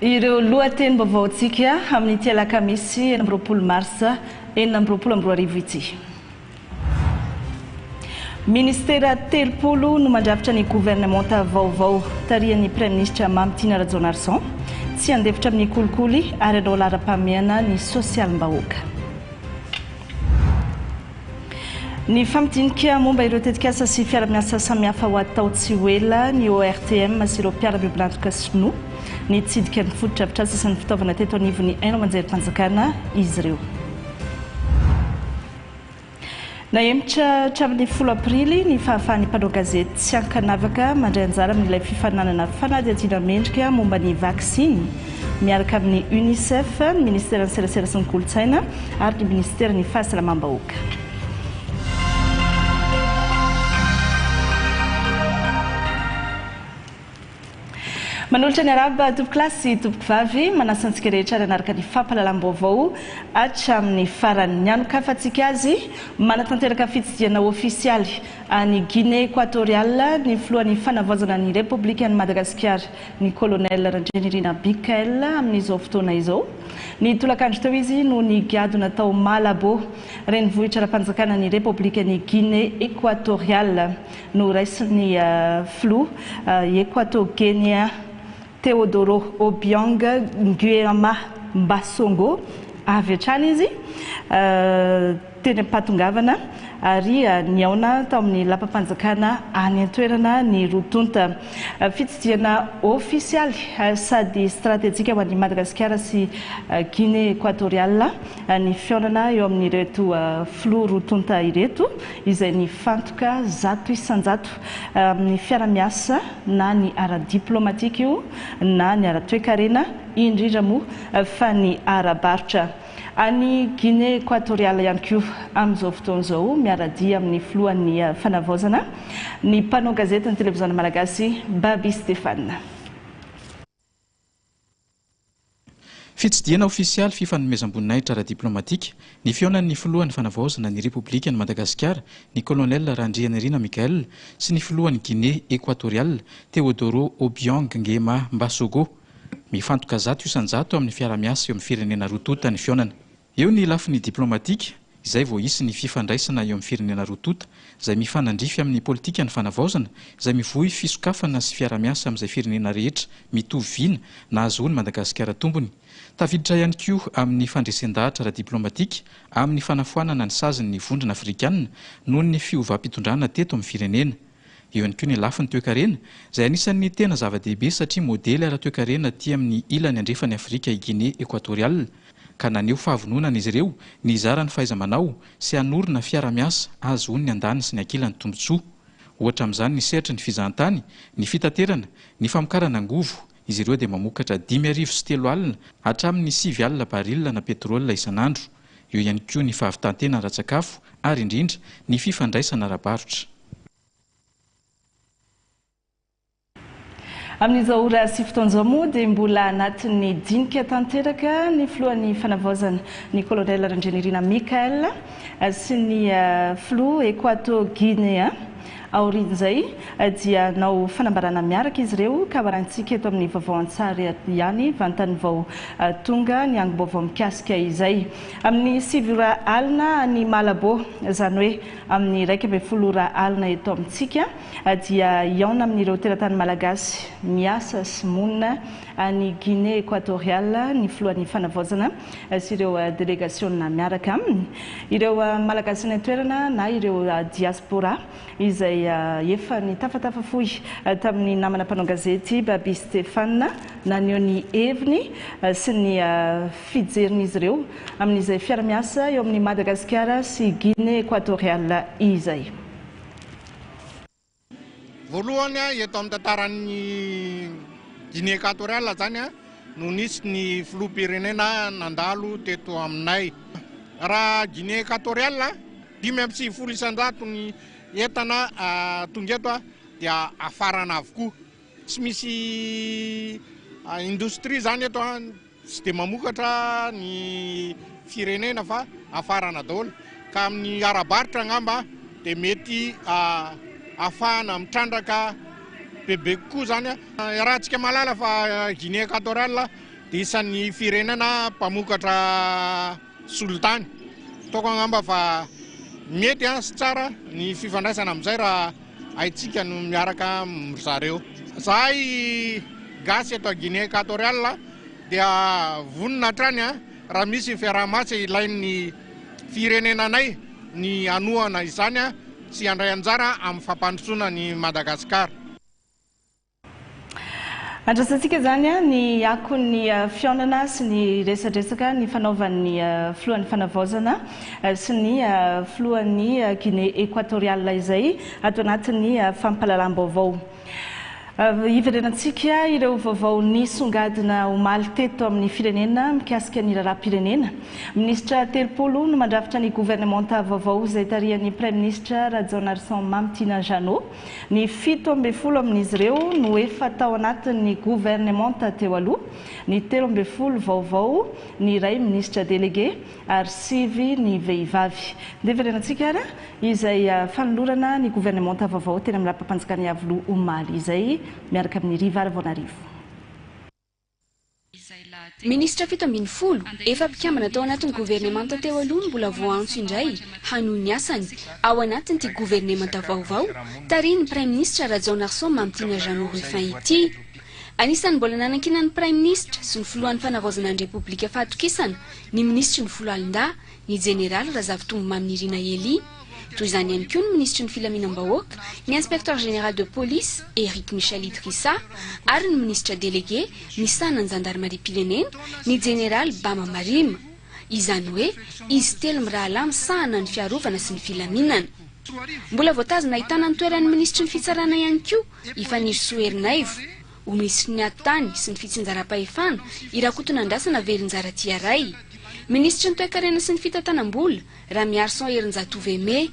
Ireo lohatenim-baovaontsika amin'ity alakamisy 26 marsa 2026 ity. Minisitera 30 no mandrafitra ny governemanta vaovao tarihan'ny Praiminisitra Mamy Tiana Rajaonarison. Tsy handefitra amin'ny kolikoly ary hanao laharam-pahamehana ny sosialim-bahoaka. Ny fampidinika momba ireo tetikasa sy fiara-miasa samihafa ho atao tsy ho ela ny ORTM sy ireo mpiara-miombon'antoka sinoa. Nitsidika ny fotodrafitrasa sy ny fitaovana teto anivon'ny haino aman-jerim-panjakana izy ireo. Nahemotra hatramin'ny 10 aprily ny fahafahan'ny mpanao gazety tsy ankanavaka mandray anjara amin'ilay fifaninanana fanadihadiana mendrika momba ny vaksiny miaraka amin'ny Unicef, ny Ministeran'ny Serasera sy ny Kolontsaina ary ny Minisiteran'ny Fahasalamam-bahoaka. Manolotra ny arahaba tompokolahy sy tompokovavy, manasa antsika rehetra ary hanaraka ny fampahalalam-baovao hatramin'ny farany. Ny hanokafantsika azy, manatanteraka fitsidihana ofisialy any Guinée Equatoriale ny filohan'ny fanavaozana ny Repoblikan'i Madagasikara, ny Colonel Randrianirina Michael amin'izao fotoana izao. Ny tolakandro teo izy no nigadona tao Malabo, renivohitra ara-panjakana ny Repoblikan'i Guinée Equatoriale. Noraisin'ny filoha Equatoguinéen Teodoro Obiang Nguema Mbassongo avy hatrany izy teny am-pahatongavana ary nihaona tao amin'ny lapam-panjakana any an-toerana ny roa tonta. Fitsidihana ofisialy sady stratejika ho an'i Madagasikara sy Guinée Equatoriale ny fihaonana eo amin'ireto filoha roa tonta ireto izay nifantoka 100% amin'ny fiara-miasa na ny ara-diplomatika io na ny ara-toekarena indrindra moa fa ny ara-barotra. Any Guinée Equatoriale ihany koa amin'izao fotoana izao miara-dia amin'ny filohan'ny fanavaozana ny mpanao gazetin'ny televiziona malagasy Baby Stéphane. Fitsidihana ofisialy fifanomezam-boninahitra ara-diplomatika, ny fihaonan'ny filohan'ny fanavaozana ny Repoblikan'i Madagasikara, ny Colonel Randrianirina Michael, sy ny filohan'i Guinée Equatoriale, Teodoro Obiang Nguema Mbasogo. Mifantoka 100% amin'ny fiarahamiasa eo amin'ny firenena roa tonta ny fihaonana. Eo ny lafiny diplomatika, izay vao hisy ny fifandraisana eo amin'ny firenena roa tonta, izay mifanandrify amin'ny politikan'ny fanavaozana, izay mivoy fisokafana sy fiarahamiasa amin'izay firenena rehetra mitovy vina na ahazoan'i Madagasikara tombony. Tafiditra ihany koa amin'ny fandresen-dahatra ara-diplomatika amin'ny fanafoanana ny sazin'ny Vondrona Afrikanina noho ny fiovam-pitondrana teto amin'ny firenena. Eo ihany koa ny lafiny toekarena, izay anisan'ny tena zava-dehibe satria modely ara-toekarena aty amin'ny ilany andrefan'i Afrika i Guinée Equatoriale, ka naneho fahavononana izy ireo ny hizara ny fahaiza-manao sy hanorina fiara-miasa ahazoan'ny andaniny sy ny ankilany tombontsoa. Ohatra amin'izany ny sehatry ny fizahantany, ny fitaterana, ny famokarana angovo, izy ireo dia mamokatra 305 hatramin'ny 90 baril-na pétrole isan'andro. Eo ihany koa ny fahavitan-tena ara-tsakafo ary indrindra ny fifandraisana ara-barotra. Amin'izao ora sy fotoana izao moa dia mbola anatin'ny dinika tanteraka ny filohan'ny fanavaozana, ny Colonel Randrianirina Michael sy ny filoha Equato-Guinéen. Aorian'izay dia hanao fanambarana miaraka izy ireo ka hoarahintsika eto amin'ny vaovao an-tsary ihany vantany vao tonga ny angom-baovao mikasika izay. Amin'ny 9 ora alina any Malabo, izany hoe amin'ny 11 ora alina eto amintsika dia hihaona amin'ireo teratany malagasy miasa sy monina any Guinée Equatoriale ny filohan'ny fanavaozana sy ireo delegasiona miaraka aminy, ireo Malagasy any an-toerana na ireo diaspora izay efa nitafatafa fohy tamin'ny namana mpanao gazety Baby Stéphane naneho ny heviny sy ny fijerin'izy ireo amin'izay fiara-miasa eo amin'i Madagasikara sy Guinée Equatoriale izay. Voalohany eto amin'ny tantaran'ny Guinée Equatoriale zany no nisy ny filoham-pirenena nandalo teto aminay. Raha Guinée Equatoriale, 95% ny entana tonga eto dia hafarana avokoa. Tsy misy indostria zany eto. Tsy dia mamokatra ny firenena fa hafarana daholo ka amin'ny ara-barotra angamba dia mety ahafahana mitrandraka bebe kokoa izany. Iarahantsika mahalala fa Guinée Equatoriale dia isan'ny firenena mpamokatra solitany. Ataoko angamba fa mety sy tsara ny fifandraisana amin'izay raha haintsika no miaraka amin-dry zareo. Izahay gasy eto Guinée Equatoriale dia vonona hatrany raha misy fiaraha-maso ilain'ny firenenanay ny hanohana izany sy handray anjara amin'ny fampandrosoana an'i Madagasikara. Andrasantsika izany ny akon'ny fihaonana sy ny resadresaka nifanaovan'ny filohan'ny fanavaozana sy ny filohan'ny Guinée Equatoriale izay ato anatin'ny fampahalalam-baovao. Hiverenantsika ireo vaovao nisongadina omaly teto amin'ny firenena mikasika ny raharaham-pirenena. Minisitra 30 no mandrafitra ny governemanta vaovao izay tarihan'ny Praiminisitra Rajaonarison Mamy Tiana Jeannot. Ny 17 amin'izy ireo no efa tao anatin'ny governemanta teo aloha, ny 13 vaovao, ny iray minisitra delege ary sivy ny vehivavy. Ndeha hiverenantsika ary izay fanolorana ny governemanta vaovao teny amin'ny lapam-panjakana Iavoloha omaly izay miaraka amin'i Riva Ravaonarivo. Minisitra 17, efa mpikambana tao anatin'ny governemanta teo aloha no mbola voaantso indray hanohy ny asany ao anatin'ity governemanta vaovao tarihin'ny Praiminisitra Rajaonarison Mamitiana Jeannot Ruffin ity. Anisan'ny mbola nanankinan'ny Praiminisitra sy ny filohan'ny fanavaozana ny Repoblika fahatokisana ny minisitry ny foloalindahy, ny jeneraly Razafitombo Maminirina Elie. Toy izany ihany koa ny minisitry ny filaminam-bahoaka, ny inspecteur général de police Eric Michel Idrissa ary ny minisitra délégué misahana ny zandarimariam-pirenena, ny jeneraly Bama Marima. Izany hoe izy telo mirahalahy misahana ny fiarovana sy ny filaminana. Mbola voatazona ahitana ny toeran'ny minisitry ny fitsarana ihany koa i Fanirisoa Ernaivo. Ho minisitry ny ady tany sy ny fitsinjaram-pahefana i Rakotonandrasana Velonjara Tiaray. Minisitry ny toekarena sy ny fitantanam-bola, Ramiarison Herinjatovo Aimé.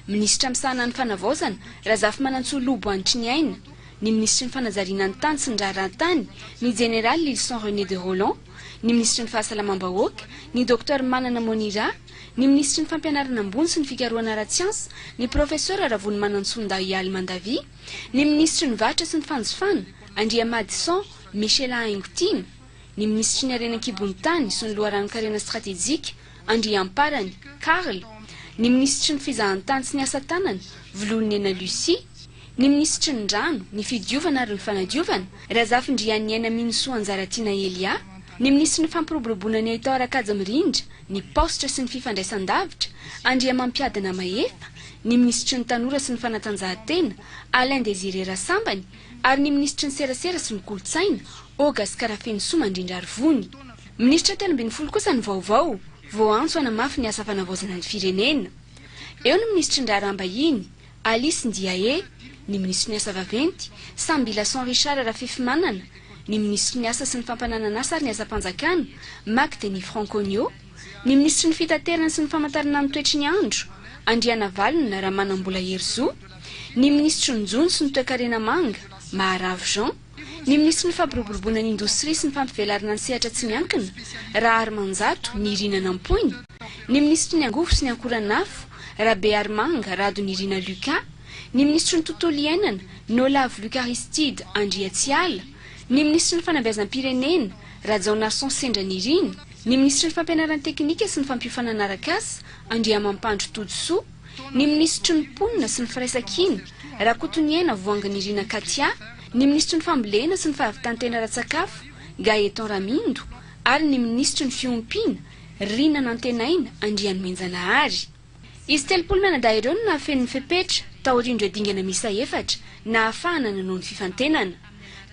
Minisitra misahana ny fanavaozana, Razafimanantsoa Lobo Hanitriniaina. Ny minisitry ny fanajariana ny tany sy ny raharahan-tany, ny jeneraly Lylison René de Rolland. Ny minisitry ny fahasalamam-bahoaka, ny Docteur Manana Monira. Ny minisitry ny fampianarana ambony sy ny fikarohana ara-tsiansa, ny profesora Ravonimanantsoa Ndahialy Mandavi. Ny minisitry ny varotra sy ny fanjifana, Andriamadison Michela Haingotiana, ny minisitry ny harena an-kibon'ny tany sy ny loharanon-karena stratejika, Andriamparany Carl, ny minisitry ny fizahantany sy ny asa tanana, Vololonena Lucie, ny minisitry ny rano, ny fidiovana ary ny fanadiovana, Razafindrianiaina Minosoa Anjaratiana Elia, ny minisitry ny fampiroboroboana ny haitao ara-kajy mirindra, ny paositra sy ny fifandraisan-davitra, Andriamampiadana Mahefa, ny minisitry ny tanora sy ny fanatanjahantena, Alain Désiré Rasambany, ary ny minisitry ny serasera sy ny kolontsaina, Ogas Karafenosoa Mandrindrarivony. Minisitra 13 kosa ny vaovao, voaantso hanamafy ny asa fanavaozana ny firenena. Eo ny minisitry ny raharaham-bahiny, Alice Ndiaye, ny minisitry ny asa vaventy, Sambilason Richard Rafifimanana, ny minisitry ny asa sy ny fampananan'asa ary ny asam-panjakana, Mac Denis Franconio, ny minisitry ny fitaterana sy ny famantarana ny toetry ny andro, Andrianavalona Ramanambola Herizo, ny minisitry ny jono sy ny toekarena manga, Maharavo Jean, ny minisitry ny fampiroboroboana ny indostria sy ny fampivelarana ny sehatra tsy miankina, Raharimanjato Nirina Nampoina, ny minisitry ny angovo sy ny ankoranafo, Rabearimanga Radonirina Lucas, ny minisitry ny tontolo iainana, Nolavo Luc Aristide Andriatsiala, ny minisitry ny fanabeazam-pirenena, Rajaonarison Sendranirina, ny minisitry ny fampianaran-teknika sy ny fampiofanana arak'asa, Andriamampandry Todisoa, ny minisitry ny mponina sy ny firaisankina, Rakotoniaina Vohanginirina Katia, ny minisitry ny fambolena sy ny fahavitan-tena ara-tsakafo, Gaëtan Ramindo, ary ny minisitry ny fiompiana, Rina Nantenaina Andrianomenjanahary. Izy 30 mianadahy ireo no nahafeno ny fepetra, taorian'ireo dingana miisa efatra nahafahana nanao ny fifantenana.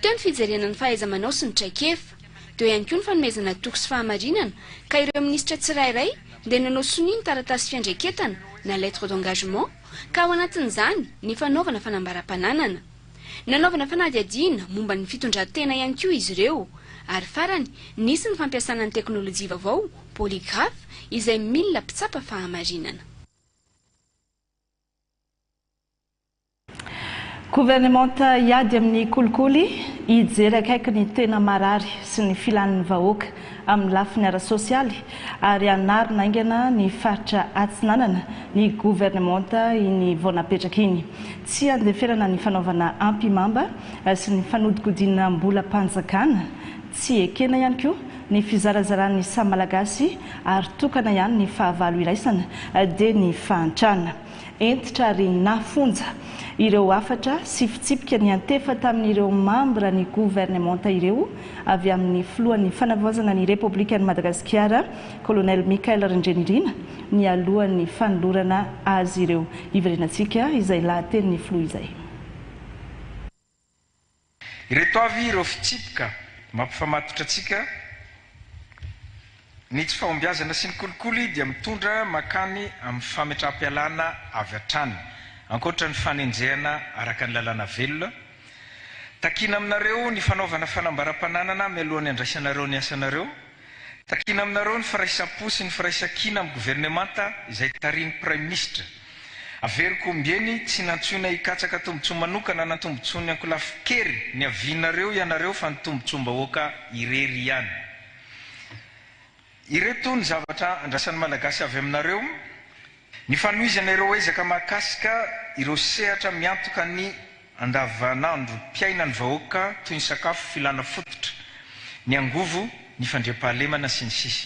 Teo ny fijerena ny fahaiza-manao sy ny traikefa. Teo ihany koa ny fanomezana toky sy fahamarinana ka ireo minisitra tsirairay dia nanao sonia ny taratasy fiandraiketana na lettre d'engagement ka ao anatin'izany ny fanaovana fanambaram-pananana. Nanaovana fanadihadiana momba ny fitondran-tena ihany koa izy ireo ary farany nisy ny fampiasana ny teknolojia vaovao polygraphe izay milina mpitsapa fahamarinana. Governemanta hiady amin'ny kolikoly, hijery akaiky ny tena marary sy ny filan'ny vahoaka amin'ny lafiny ara-sosialy ary hanarina haingana ny faritra Atsinanana ny governemanta iny vao napetraka iny. Tsy handeferana ny fanaovana ampihimamba sy ny fanodikodinam-bolam-panjakana, tsy ekena ihany koa. ny fizarazaran'ny samy Malagasy ary tokana ihany ny fahavalo iraisana dia ny fahantrana. Hentitra ary nafonja ireo hafatra sy fitsipika niantefa tamin'ireo mambra ny governemanta ireo avy amin'ny filohan'ny Fanavaozana ny Repoblikan'i Madagasikara, Colonel Michael Randrianirina, nialohan'ny fanolorana azy ireo. Hiverenantsika izay lahatenin'ny filoha izay. Ireto avy ireo fitsipika mampifamatotra antsika, Ny tsy fahombiazana sy ny kolikoly dia mitondra mankany amin'ny fametraham-pialana avy hatrany, ankoatra ny fanenjehana araka ny lalàna velona. Takiana aminareo ny fanaovana fanambaram-pananana mialohan'ny handraisanareo ny asanareo. Takiana aminareo ny firaisam-po sy ny firaisan-kina amin'ny governemanta izay tarihin'ny Praiminisitra. Averiko ombieny, tsy nantsoina hikatsaka tombontsoa manokana na tombontsoan'ny ankolafin-kery niavianareo ianareo fa ny tombontsoam-bahoaka irery ihany. Ireto ny zavatra andrasan'ny Malagasy avy aminareo, Ny fanohizana ireo ezaka mahakasika ireo sehatra miantoka ny andavanandrom-piainan'ny vahoaka toy ny sakafo filana fototra, ny angovo, ny fandriampahalemana, sy ny sisa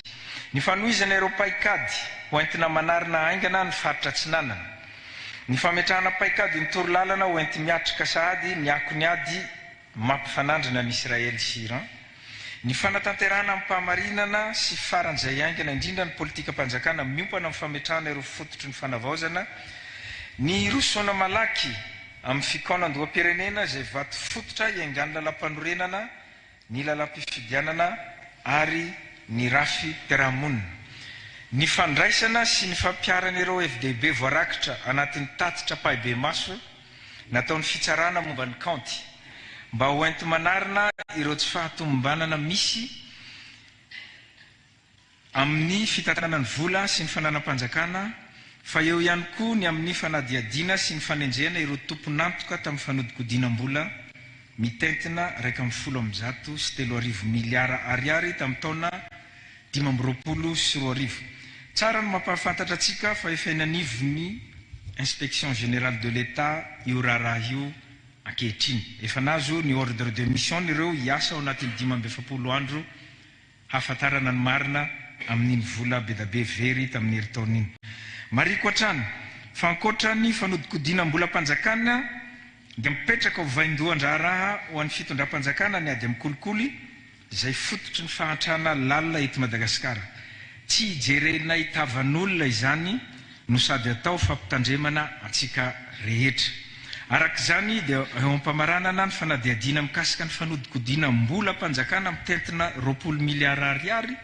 Ny fanohizana ireo paikady ho entina manarina haingana ny faritra Atsinanana. Ny fametrahana paikady ny torolalana ho enti-miatrika sahady ny akon'ny ady mampifanandrina an'i Israely sy Iran. Ny fanatanterahana amim-pahamarinana sy faran'izay haingana indrindra ny politikam-panjakana miompana amin'ny fametrahana ireo fototry ny fanavaozana, ny hirosoana malaky amin'ny fikaonandoham-pirenena izay vato fototra iaingan'ny lalàmpanorenana, ny lalàm-pifidianana ary ny rafi-piarahamonina. Ny fandraisana sy ny fampiharana ireo hevi-dehibe voarakitra anatin'ny tatitra ampahibemaso nataon'ny fitsarana momba ny kaonty mba ho enti-manarina ireo tsy fahatomombanana misy amin'ny fitantanana ny vola sy ny fananam-panjakana fa eo ihany koa ny amin'ny fanadihadiana sy ny fanenjehana ireo tompon'antoka tamin'ny fanodikodinam-bola mitentina 311 miliara ariary tamin'ny taona 2025. Tsara ny mampahafantatra antsika fa efa eny anivon'ny Inspection Générale de l'Etat io raharaha io ankehitriny. Efa nahazo ny ordre de mission-ny ireo hiasa ao anatin'ny 45 andro hahafantarana ny marina amin'iny vola bedabe very tamin'ny herintaona iny. Marihiko hatrany fa ankoatra ny fanodikodinam-bolam-panjakana dia mipetraka ho vaindohan-draharaha ho an'ny fitondram-panjakana ny ady amin'ny kolikoly, izay fototry ny fahantrana lalina eto Madagasikara. Tsy hijerenay tavan'olona izany no sady atao fampitandremana antsika rehetra. Araka izany dia eo am-pamaranana ny fanadihadiana mikasika ny fanodikodinam-bolam-panjakana mitentina 20 miliara ariary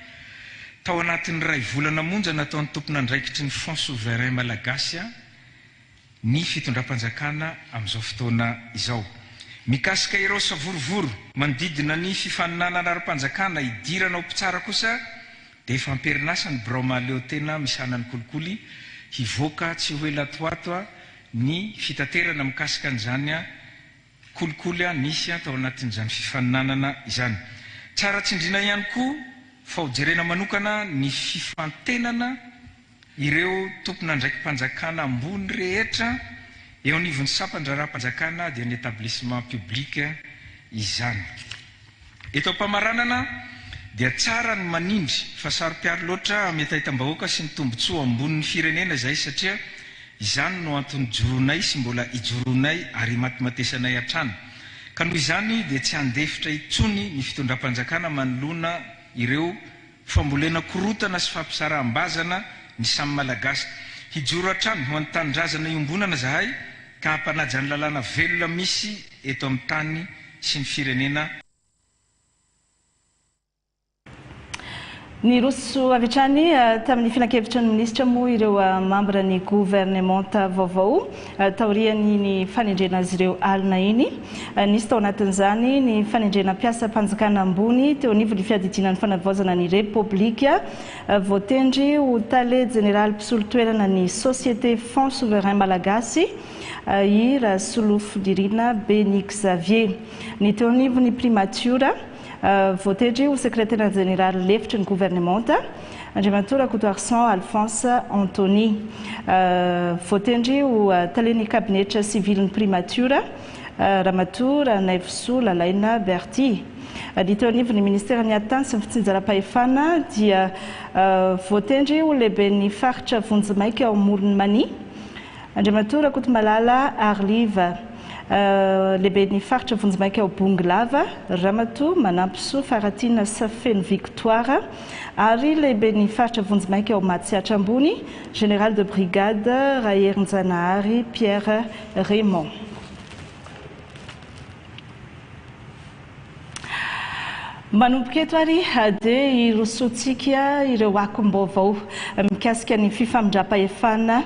tao anatin'ny iray volana monja nataon'ny tompon'andraikitry ny Fonds Souverain Malagasy ny fitondram-panjakana amin'izao fotoana izao. Mikasika ireo savorovoro manodidina ny fifaninanana ara-panjakana hidirana ho mpitsara kosa dia efa am-perinasa ny birao mahaleotena misahana ny kolikoly hivoaka tsy ho ela toato ny fitaterana mikasika an'izany kolikoly nisy tao anatin'izany fifaninanana izany. Tsara tsindriana ihany koa fa hojerena manokana ny fifantenana ireo tompon'andraiki-panjakana ambony rehetra eo anivon'ny sampan-draharaham-panjakana dia ny établissement public izany. Eto am-pamaranana dia tsara ny manindry fa saro-piaro loatra amin'ny hetahetam-bahoaka sy ny tombontsoa ambonin'ny firenena izahay satria izany no antony ijoroanay sy mbola ijoroanay ary imatimatesanay hatrany ka noho izany dia tsy handefitra intsony ny fitondram-panjakana manoloana ireo fambolena korontana sy fampisaraham-bazana ny samy Malagasy. Hijoro hatrany ho an'ny tanindrazana iombonana izahay ka hampanaja ny lalàna velona misy eto amin'ny tany sy ny firenena. Niroso avy hatrany tamin'ny filankevitry ny minisitra moa ireo mambran'ny governemanta vaovao taorian'iny fanendrena azy ireo alina iny. Nisy tao anatin'izany ny fanendrena mpiasam-panjakana ambony teo anivon'ny fiadidiana ny fanavaozana ny Repoblika. Voatendry ho tale jeneraly mpisolo toerana ny Société Fonds Souverain Malagasy i Rasolofo-Nirina Beny Xavier. Ny teo anivon'ny Primatiora, voatendry ho sekretera jeneraly lefitry ny governemanta, Andriamatoa Rakotoarison Alphonse Anthony. Voatendry ho talen'ny kabinetra sivilin'ny Primatiora, Ramatoa Ranaivosoa Lalaina Bertille. Ny teo anivon'ny Ministeran'ny Ady Tany sy ny Fitsinjaram-pahefana dia voatendry ho lehiben'ny faritra vonjimaika ao Amoron'i Mania, Andriamatoa Rakotomalala Arliva, lehiben'ny faritra vonjimaika ao Bongolava, Ramatoa Manampisoa Faratiana Safeno Victoire ary lehiben'ny faritra vonjimaika ao Matsiatra Ambony, Général de Brigade Raherinjanahary Pierre Raymond. Manomboka eto ary dia hirosoantsika ireo akom-baovao mikasika ny fifamindram-pahefana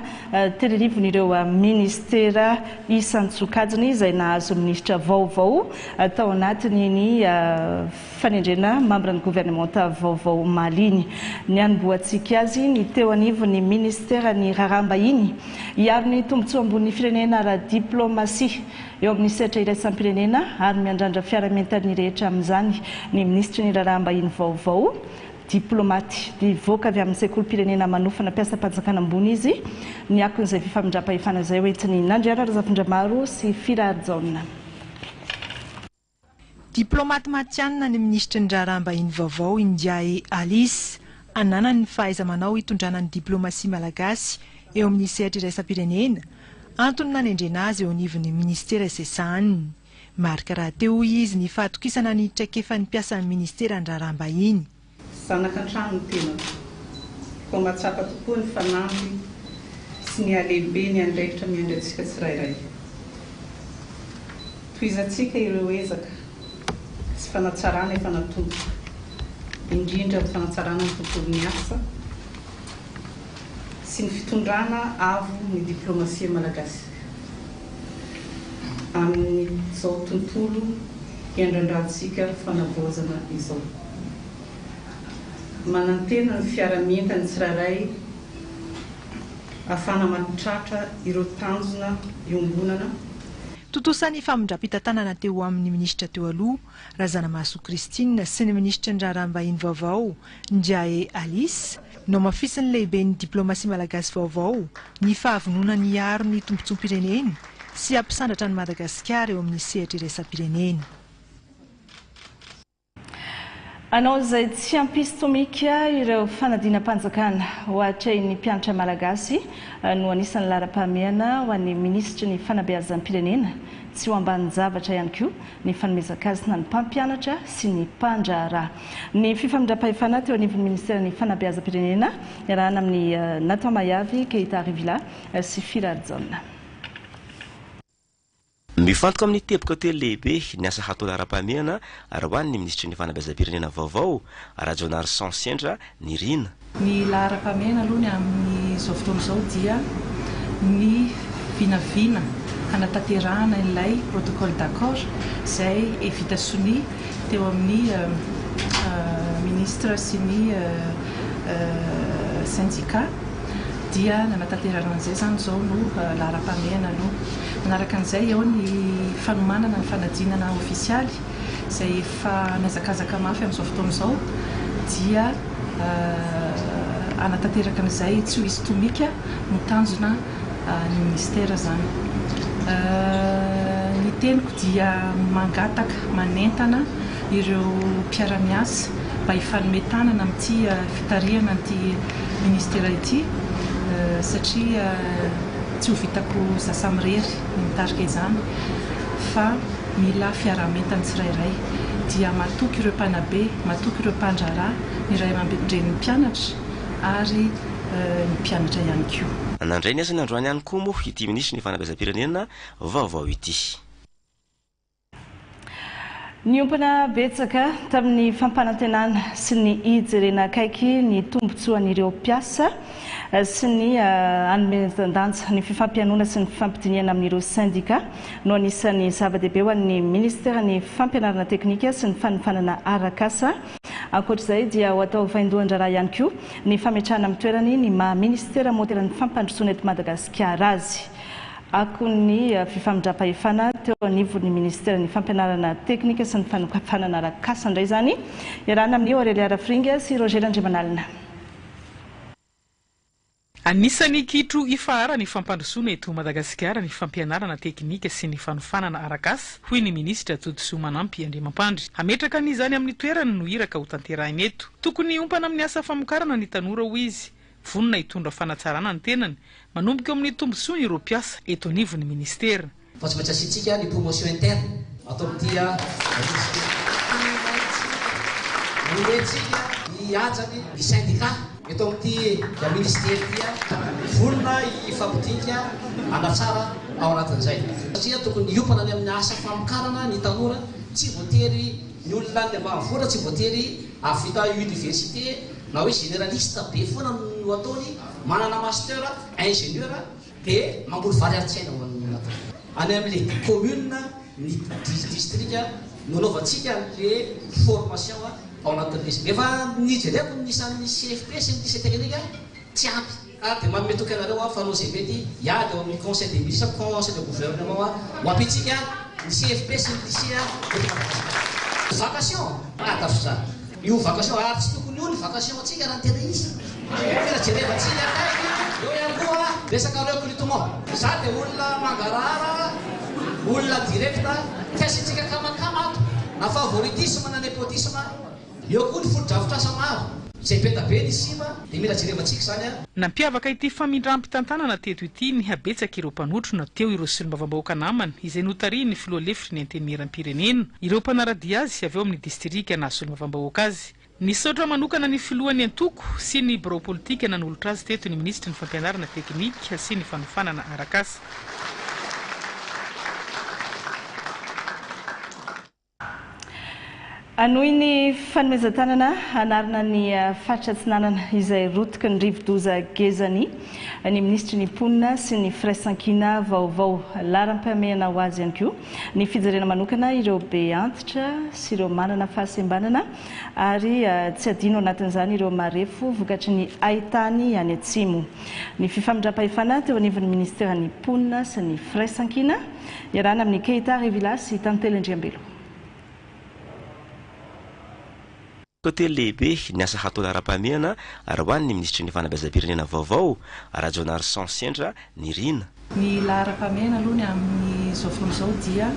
teny anivon'ireo minisitera isan-tsokajiny izay nahazo minisitra vaovao tao anatin'iny fanendrena mambran'ny governemanta vaovao omaly iny. Nianombohantsika azy ny teo anivon'ny minisiteran'ny raharaham-bahiny hiaro ny tombontsoa ambonin'ny firenena ara-diplaomasia Eo amin'ny sehatra iraisam-pirenena ary miandrandra fiarahamientan'ny rehetra amin'izany ny minisitry ny Raharaham-bahiny vaovao, diplaomaty. Nivoaka avy amin'ny sekolim-pirenena manofana mpiasam-panjakana ambony izy ny akon'izay fifamindram-pahefana izay hoentin'i Nandriana Razafindramaro sy Firarijaona. Diplaomaty matihanina ny minisitry ny Raharaham-bahiny vaovao Indiae Alice. Ananany ny fahaiza-manao hitondrana ny diplaomasia malagasy eo amin'ny sehatra iraisam-pirenena, antony nanendrena azy eo anivon'ny minisitera izay sahaniny. Marika rahateo, hoy izy, ny fahatokisana ny traikefan'ny mpiasan'ny minisiteran'ny Raharaham-bahiny. Zanaka an-trano ny tenako, koa mahatsapa tokoa ny fanamby sy ny halehibe ny andraikitra miandry antsika tsirairay. Tohizantsika ireo ezaka sy fanatsarana efa natomboka, indrindra ny fanatsarana ny tontolon'ny asa sy ny fitondrana avo ny diplaomasia malagasy amin'izao tontolo iandrandrantsika fanavaozana izao. Manantena ny fiara-mientan'ny tsirairay ahafahana mahatratra ireo tanjona iombonana. Tontosa ny famindram-pitantanana teo amin'ny minisitra teo aloha, Razanamahasoa Christine sy ny minisitry ny Raharaham-bahiny vaovao, Ndiaye Alice. Nohamafisin'ny lehiben'ny diplaomasia malagasy vaovao ny fahavononany hiaro ny tombontsoam-pirenena sy hampisandratra an'i Madagasikara eo amin'ny sehatra iraisam-pirenena. Hanao izay tsy hampisy tomika ireo fanadinam-panjakana ho atrehin'ny mpianatra malagasy no anisan'ny laharam-pahamehana ho an'ny minisitry ny fanabeazam-pirenena. Tsy ho ambanin-javatra ihany koa ny fanomezan-kasina ny mpampianatra sy ny mpandraharaha. Ny fifamindram-pahefana teo anivon'ny minisiteran'ny fanabeazam-pirenena iarahana amin'i Nathan Mahiavy, Keita Rivila sy Firarijaona. Mifantoka amin'ny teboka telo lehibe ny asa hatao laharam-pahamehana ary ho an'ny minisitry ny fanabeazam-pirenena vaovao, Rajaonarison Sendra Nirina. Ny laharam-pahamehana aloha ny amin'izao fotoana izao dia ny vinavina hanatanterahana ilay protocole d'accord izay vita sonia teo amin'ny ministra sy ny syndicat. Dia nanatanterahana an'izay izany izao no laharam-pahamehana aloha. Manaraka an'izay eo ny fanomanana ny fanadinana ofisialy izay efa mihazakazaka mafy amin'izao fotoana izao dia hanatanteraka an'izay tsy ho hisy tomika no tanjona ny minisitera izany. Ny teniko dia mangataka, manentana ireo mpiara-miasa mba hifanome tanana amin'ity fitarihana an'ity minisitera ity satria tsy ho vitako za samirery ny mitarika izany fa mila fiaraha-mientan'ny tsirairay. Dia matoky ireo mpanabe, matoky ireo mpandraharaha, ny ray aman-drenin'ny mpianatra ary ny mpianatra ihany koa. Nandray ny asany androany ihany koa moa ity minisitry ny fanabeazam-pirenena vaovao ity. Niompana betsaka tamin'ny fampanantenana sy ny hijerena akaiky ny tombontsoan'ireo mpiasa sy ny hanomezan-danja ny fifampihainoana sy ny fifampidinihana amin'ireo sendika no anisan'ny zava-dehibe ho an'ny minisiteran'ny fampianarana teknika sy ny fanofanana arak'asa. Ankoatra izay dia ho atao vaindohan-draharaha ihany koa ny fametrahana amin'ny toerany ny maha minisitera môteran'ny fampandrosoana eto Madagasikara azy. Akon'ny fifamindram-pahefana teo anivon'ny minisiteran'ny Fampianarana teknika sy ny fanofanana arak'asa indray izany, iarahana amin'i Aurélia Rafiringa sy Roger Randriamanalina. Anisan'ny kitro ifaharan'ny fampandrosoana eto Madagasikara ny fampianarana teknika sy ny fanofanana arak'asa, hoy ny minisitra Todisoa Manampy Andriamampandry. Hametraka an'izany amin'ny toerany no iraka hotanterahina eto. Tokony hiompana amin'ny asa famokarana ny tanora, hoy izy. Vonona hitondra fanatsarana ny tenany, manomboka eo amin'ny tombontsoany ireo mpiasa eto anivon'ny minisitera. Fa tsy maintsy asiantsika ny promotion interne ato amin'ity ministera. Omentsika ny hajany ny syndicat eto amin'ity ministera ity. Vonona hifampidinika hanatsara ao anatin'izay. Satria tokony hiompana any amin'ny asa famokarana ny tanora, tsy voatery ny olona any ambanivohitra tsy voatery hahavita université na hoe généraliste be foana no ataony, manana master, ingénieur. Dia mamboly vary ary tsy haina ho an'ny natao. Any amin'ilay commune, ny district no anaovantsika an'ilay formation ao anatin'ilay izy. Efa nijereko ny isan'ny CFP sy ny lycée technique, tsy ampy. Ary dia manome toky anareo aho fa hanao izay mety hiady ao amin'ny conseil des ministres, conseil de gouvernement ho ampiantsika ny CFP sy ny lycée eto Madagasikara. Vacation? Adafza. Io vacation ary tsy tokony io ny vacation antsika raha ny tena izy. Tena jerevantsika akaiky eo ihany koa resaka recrutement. Za dia olona mangarahara, olona direct, tsy asiantsika kamakama ato na favoritisme na nepotisme, eo koa ny fotodrafitrasa maro izay be da be ny simba dia mila jerevantsika izany an. Nampiavaka ity famindram-pitantanana teto ity ny habetsak'ireo mpanotrona, teo ireo solombavambahoaka namany izay notarihin'ny filoha lefitry ny Antenimierampirenena, ireo mpanara-dia azy avy ao amin'ny distrika naha solombavambahoaka azy. Nisaotra manokana ny filohan'ny antoko sy ny birao politika nanolotra azy teto ny minisitry ny fampianarana teknika sy ny fanofanana arak'asa. Hanohy ny fanomezan-tanana hanarina ny faritra Atsinanana izay rotiky ny rivodoza Gezani ny minisitry ny Mponina sy ny Firaisankina vaovao. Laharam-pahamehana ho azy ihany koa ny fijerena manokana ireo be antitra sy ireo manana fahasembanana ary tsy adino anatin'izany ireo marefo vokatry ny haitany any Atsimo. Ny fifamindram-pahefana teo anivon'ny minisiteran'ny Mponina sy ny Firaisankina Iarahana amin'i Keita Revilla sy Tantely Andriambelo. Telo lehibe ny asa hatao laharam-pahamehana ary ho an'ny minisitry ny fanabeazam-pirenena vaovao, Rajaonarison Sendra Nirina. Ny laharam-pahamehana aloha ny amin'izao fotoana izao dia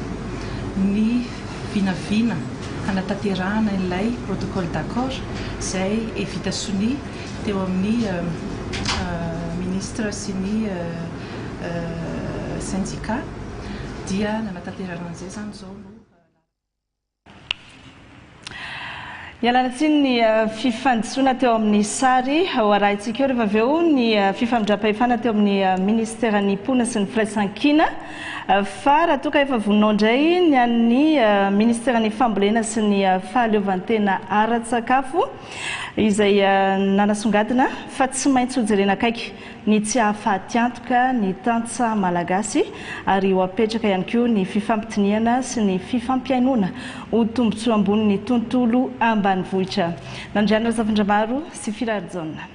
ny vinavina hanatanterahana ilay protocole d'accord izay vita sonia teo amin'ny ministra sy ny syndicat dia nanatanterahana an'izay izany izao no Ialana tsiny ny fifandisoana teo amin'ny sary ho arahintsika eo rehefa avy eo ny fifamindram-pahefana teo amin'ny ministeran'ny mponina sy ny firaisankina fa raha toa ka efa vonona ao indray ny an'ny ministeran'ny fambolena sy ny fahaleovantena ara-tsakafo izay nanasongadina fa tsy maintsy hojerena akaiky ny tsy hahafatiantoka ny tantsaha malagasy ary ho apetraka ihany koa ny fifampidinihana sy ny fifampihainoana ho tombontsoa ambonin'ny tontolo ambanivohitra. Nandrianina Razafindramaro sy Firarijaona.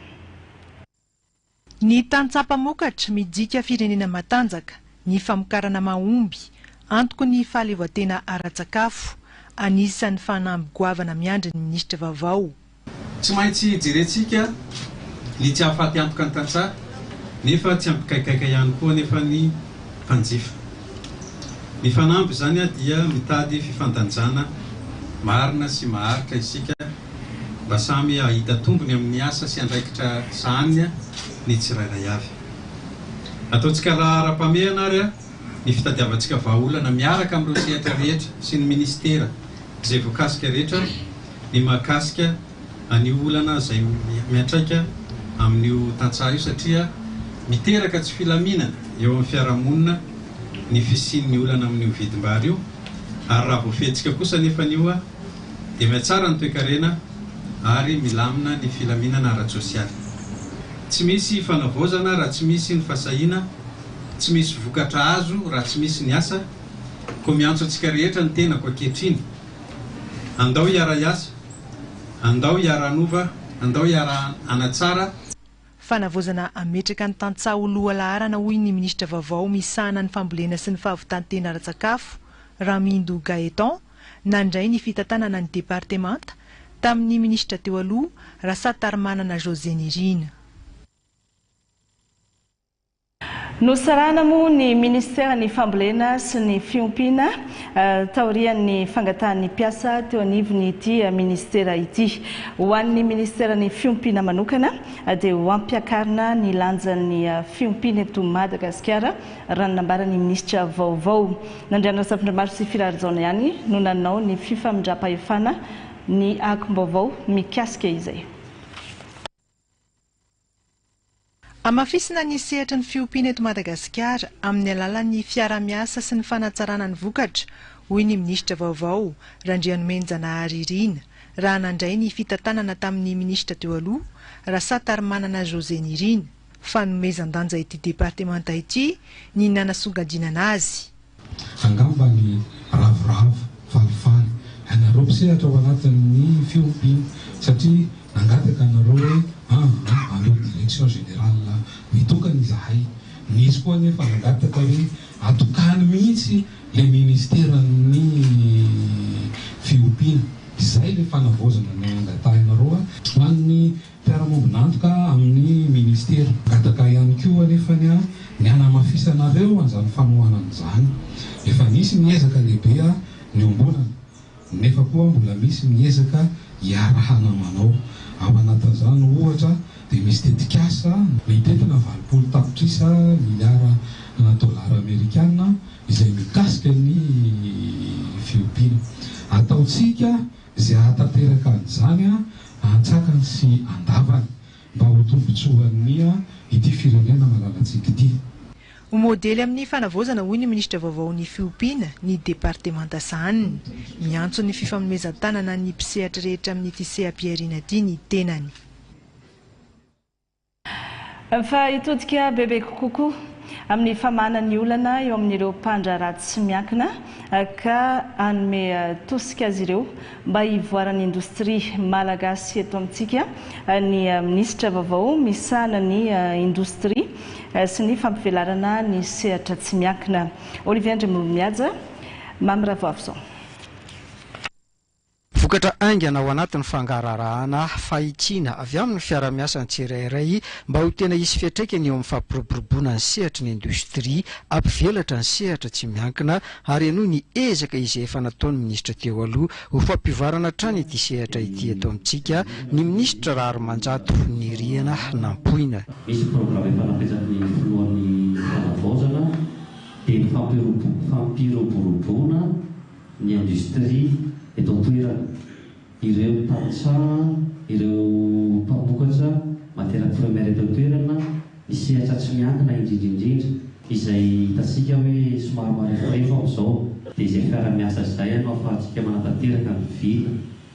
Ny tantsaha mpamokatra midika firenena matanjaka, ny famokarana mahomby, antoky ny fahaleovantena ara-tsakafo, anisan'ny fanamby goavana miandry ny minisitra vaovao. Tsy maintsy jerentsika ny tsy hahafaty antoka ny tantsaha nefa tsy hampikaikaika ihany koa anefa ny mpanjifa. Ny fanamby izany dia mitady fifandanjana marina sy maharitra isika mba samy hahita tombony amin'ny asa sy andraikitra sahaniny ny tsirairay avy. Ataontsika laharam-pahamehana ary ny fitadiavantsika vahaolana miaraka amin'ireo sehatra rehetra sy ny minisitera izay voakasika rehetra ny mahakasika an'io olana izay miantraika amin'io tantsaha io satria miteraka tsy filaminana eo amin'ny fiarahamonina ny fisian'ny olana amin'io vidim-bary io ary raha voafehitsika kosa anefa an'io dia mihatsara ny toekarena ary milamina ny filaminana ara-tsosialy. Tsy misy fanavaozana raha tsy misy ny fahasahiana, tsy misy vokatra azo raha tsy misy ny asa, koa miantso antsika rehetra ny tenako ankehitriny. Andao hiara-hiasa, andao hiara-hanova, andao hiara-hanatsara. Fanavaozana hametraka ny tantsaha ho lohalaharana hoy ny minisitra vaovao misahana ny fambolena sy ny fahavitan-tena ara-tsakafo, Ramindo Gaëtan, nandray ny fitantanana ny departemanta tamin'ny minisitra teo aloha, Rasatarimanana José Nirina. Nosarahana moa ny Ministeran'ny Fambolena sy ny Fiompiana taorian'ny fangatahan'ny mpiasa teo anivon'ity Ministera ity. Ho an'ny Ministeran'ny Fiompiana manokana dia ho ampiakarina ny lanjan'ny fiompiana eto Madagasikara raha ny nambaran'ny Minisitra vaovao. Nandrianina Razafindraharo sy Firarijaona ihany no nanao ny fifamindram-pahefana ny akom-baovao mikasika izay. Hamafisina ny sehatry ny fiompiana eto Madagasikara amin'ny alalan'ny fiarahamiasa sy ny fanatsarana ny vokatra, hoy ny minisitra vaovao, Randrianomenjanahary Irina, raha nandray ny fitantanana tamin'ny minisitra teo aloha, Rasatarimanana José Nirina. Fanomezan-danja ity departemanta ity ny nanasongadinana azy. Angamba ny ravoravo, falifaly, ianareo mpisehatra ao anatin'ny fiompiana satria nangataka anareo hoe an an aleo direction générale mitokana izahay. Nisy koa anefa nangataka hoe atokany mihitsy le ministeran'ny fiompiana. Izay le fanavaozana nangatahinareo ho an'ny Mpiara-miombon'antoka amin'ny Ministera. Mangataka ihany koa anefa ny hanamafisanareo an'izany fanohanana izany. Efa nisy ny ezaka lehibe niombonana, nefa koa mbola misy ny ezaka iarahana manao. Ao anatin'izany ohatra dia misy tetikasa mitentina 80 tapitrisa miliara dolara amerikana izay mikasika ny fiompiana. Ataontsika Izay hahatanteraka an'izany antsakany sy andavany mba ho tombontsoan'ny ity firenena malalantsika ity. Ho modely amin'ny fanavaozana hoy ny minisitra vaovaon'ny fiompiana ny departemanta sahaniny. Miantso ny fifanomezan-tanana ny mpisehatra rehetra amin'ity seha-pihariana ity ny tenany. Fa hitodika bebe kokoa amin'ny famahana ny olana eo amin'ireo mpandraharaha tsy miankina ka hanome tosika azy ireo mba hivoaran'ny indostria malagasy eto amintsika ny minisitra vaovao misahana ny indostria sy ny fampivelarana ny sehatra tsy miankina, Olivier Andriamolimihaja, Mamy Ravoavison. Vokatra haingana ao anatin'ny fangaraharahana fahitsiana avy amin'ny fiarahamiasan'ny tsirairay mba ho tena hisy fiantraikany eo amin'ny fampiroboroboana ny sehatry ny indostria, hampivelatra ny sehatra tsy miankina ary hanohy ny ezaka izay efa nataon'ny minisitra teo aloha ho fampivoarana hatrany ity sehatra ity eto amintsika, ny minisitra Raharimanjato Niriana Nampoina. Misy programa efa napetraky ny filohan'ny fanavaozana dia ny fampiroboroboana ny industrie eto an-toerana, ireo tantsaha, ireo mpamokatra matière première eto an-toerana, ny sehatra tsy miankina indrindra indrindra izay hitantsika hoe somary mareforefo amin'izao, dia izay fiara-miasa izay no ahafahantsika manatanteraka ny vina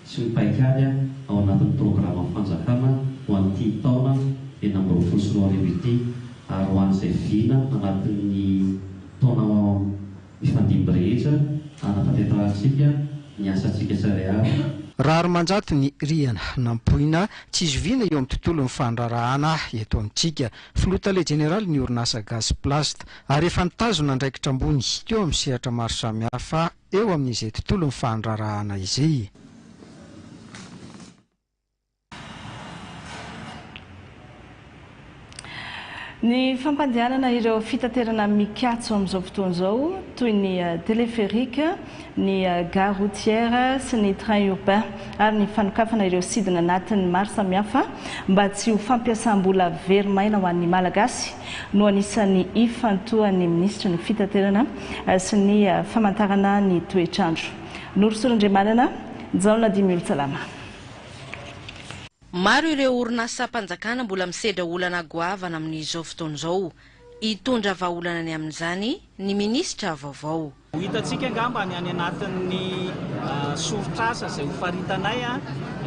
sy ny paikady ao anatin'ny programan'ny fanjakana ho an'ity taona 2026 ity ary ho an'izay vina anatin'ny taona mifandimby rehetra hanatanterahantsika ny asantsika tsirairay avy. Raharimanjato ny rihana nampoina tsy zoviana eo amin'ny tontolon'ny fandraharahana eto amintsika. Filoha tale jeneralin'ny orinasa Gasy Plast ary efa nitazona andraikitra ambony teo amin'ny sehatra maro samihafa eo amin'izay tontolon'ny fandraharahana izay. Ny fampandehanana ireo fitaterana mikatso amin'izao fotoana izao toy ny téléphérique, ny gare routière sy ny train urbain ary ny fanokafana ireo sidina anatiny maro samihafa mba tsy ho fampiasam-bola very maina ho an'ny Malagasy no anisan'ny ifantohan'ny minisitry ny fitaterana sy ny famantarana ny toetr'andro. Norosoa Randriamanana, Jaona Dimiolotsalama. Maro ireo orinasam-panjakana mbola misedra olana goavana amin'izao fotoana izao. Hitondra vahaolana ny amin'izany ny minisitra vaovao. Ho hitantsika angamba ny any anatin'ny soritr'asa izay hofaritanay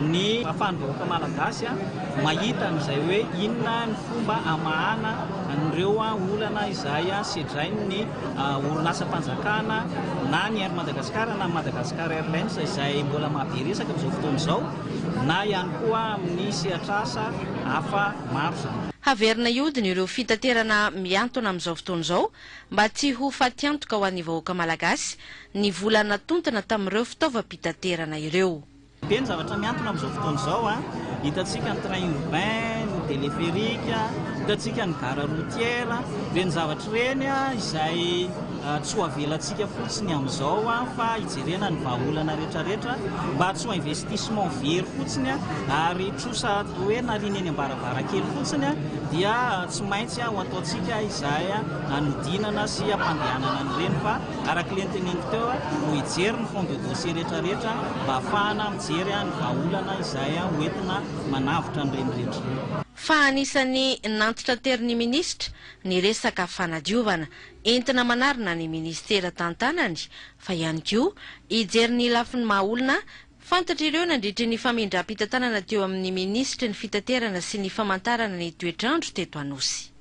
ny ahafahan'ny vahoaka malagasy mahita an'izay hoe inona ny fomba hamahana an'ireo olana izay sedrain'ny orinasam-panjakana na ny Air Madagascar na ny Madagascar Airlines izay mbola mahabe resaka amin'izao fotoana izao. na ihany koa amin'ny sehatr'asa hafa maro izany. Haverina hihodina ireo fitaterana mihantona amin'izao fotoana izao mba tsy ho fatiantoka ho an'ny vahoaka malagasy ny vola natontona tamin'ireo fitaovam-pitaterana ireo. Be ny zavatra mihantona amin'izao fotoana izao, hitantsika ny train urbain, ny téléphérique. Hitantsika ny gare routière, ireny zavatra ireny izay tsy ho avelantsika fotsiny amin'izao fa hijerena ny vahaolana rehetrarehetra mba tsy ho investissement very fotsiny ary trosa hoe nariana eny am-baravarankely fotsiny dia tsy maintsy ho ataontsika izay hanodinana sy hampandehanana an'ireny fa araka ilay noteneniko teo no hijery ny fond de dossier rehetrarehetra mba hahafahana mijery ny vahaolana izay hoentina manavotra an'ireny rehetra. Fa anisan'ny nantitraterin'ny minisitra ny resaka fanadiovana entina manarina ny minisitera tantanany fa ihany koa hijery ny lafiny maha olona fantatr'ireo nandritry ny famindram-pitantanana teo amin'ny minisitry ny fitaterana sy ny famantarana ny toetr'andro teto Anosy.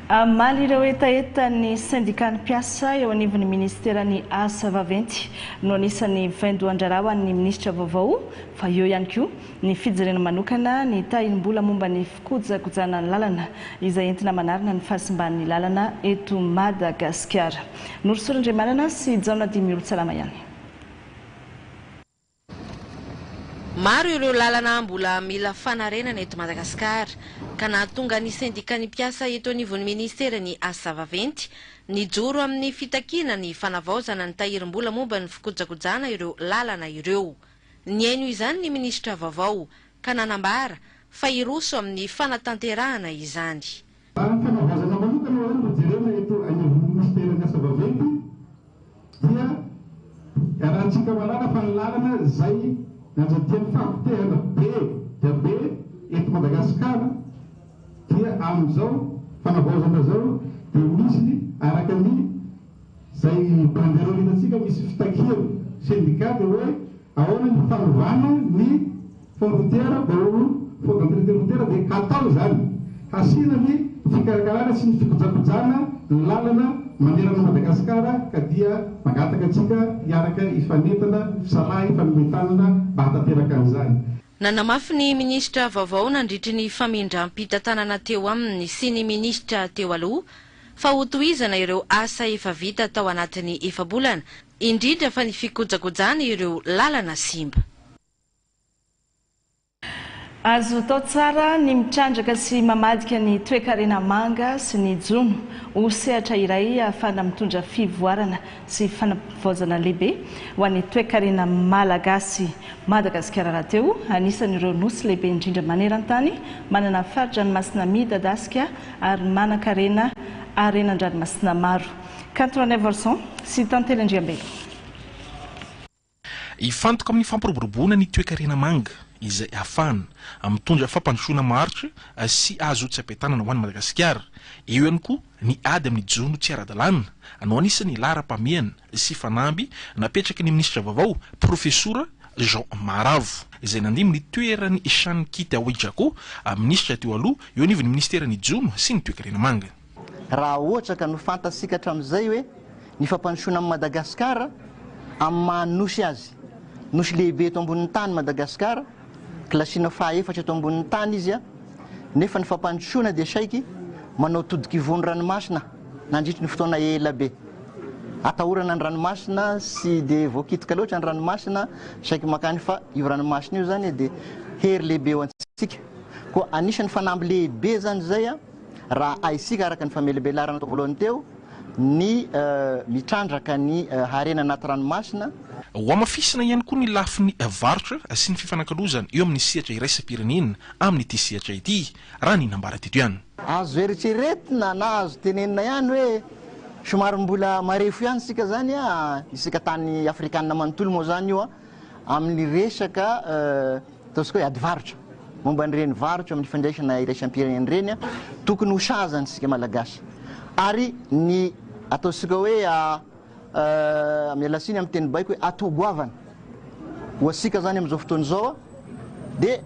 Hamaly ireo hetahetan'ny sendikan'ny mpiasa eo anivon'ny minisiteran'ny Asa vaventy no anisan'ny vaindohan-draharaha ho an'ny minisitra vaovao fa eo ihany koa ny fijerena manokana ny tahirim-bola momba ny fikojakojana ny lalana izay entina manarina ny fahasimban'ny lalana eto Madagasikara. Norosoa Randriamanana sy Jaona Dimiolotsalama ihany. Maro ireo lalana mbola mila fanarenana eto Madagasikara ka nahatonga ny sendikan'ny mpiasa eto anivon'ny ministeran'ny Asa vaventy nijoro amin'ny fitakiana ny fanavaozana ny tahirim-bola momba ny fikojakojana ireo lalana ireo. Nihaino izany ny minisitra vaovao ka nanambara fa hiroso amin'ny fanatanterahana izany. Raha ny fanavaozana manokana hoy no jerena eto anivon'ny minisiteran'ny asa vaventy dia iarahantsika mahalala fa ny lalana izay nianjadian'ny fahapotehana be dia be eto Madagasikara dia amin'izao fanavaozana izao dia misy araka ny izay banderole hitantsika misy fitakiana syndicat dia hoe ahoana ny fanovana ny Fonds routière vao fonds d'entretien routière dia hatao izany, hasiana ny fikarakarana sy ny fikojakojana ny lalana manerana an'i Madagasikara ka dia mangataka antsika hiaraka hifanentana, hisalahy, hifanome tanana mba hahatanteraka an'izany. Nanamafy ny minisitra vaovao nandritry ny famindram-pitantanana teo aminy sy ny minisitra teo aloha fa hotohizana ireo asa efa vita tao anatin'ny efa-bolana, indrindra fa ny fikojakojana ireo lalana simba. Azo atao tsara ny mitrandraka sy mamadika ny toekarena manga sy ny jono ho sehatra iray ahafahana mitondra fivoarana sy fanavaozana lehibe ho an'ny toekarena malagasy. Madagasikara rahateo anisan'ireo nosy lehibe indrindra maneran-tany manana fari-dranomasina midadasika ary manan-karena harena an-dranomasina maro. Kanto Ranaivoarison sy Tantely Andriambelo. Hifantoka amin'ny fampiroboroboana ny toekarena manga izay ahafahana mitondra fampandrosoana maharitra sy azo tsapain-tanana ho an'i Madagasikara. Eo ihany koa ny ady amin'ny jono tsy ara-dalàna no anisan'ny laharam-pahamehana sy fanamby napetraky ny minisitra vaovao, Profesora Jean Maharavo, izay nandimby ny toeran'i Shan Kita Wijako, minisitra teo aloha eo anivon'ny minisiteran'ny jono sy ny toekarena manga. Raha ohatra ka nofantatsika hatramin'izay hoe ny fampandrosoana an'i Madagasikara amin'ny maha nosy azy, nosy lehibe eto ambonin'ny tany Madagasikara, kilasiana faha-efatra eto ambonin'ny tany izy, nefa ny fampandrosoana dia saiky manao todik'ivon'ny ranomasina nandritry ny fotoana ela be. Atahorana ny ranomasina, tsy dia voakitika loatra ny ranomasina, saiky mankany fa io ranomasina io izany dia hery lehibe ho antsika. Koa anisan'ny fanamby lehibe izany izay raha haintsika araka ny famelabelarana tao voalohany teo ny mitrandraka ny harena anaty ranomasina. Hohamafisina ihany koa ny lafiny varotra sy ny fifanakalozana eo amin'ny sehatra iraisam-pirenena amin'ity sehatra ity, raha ny nambara teto ihany. Azo eritreretina na azo tenenina ihany hoe somary mbola marefo ihany isika izany, isika tany afrikanina manontolo moa izany io, amin'ny resaka ataontsika hoe ady varotra, momba an'ireny varotra amin'ny fifandraisana iraisam-pirenena ireny, tokony ho sazana isika Malagasy. Ary ny ataontsika hoe, miala tsiny amin'ny teny baiko hoe atout goavana ho antsika izany amin'izao fotoana izao dia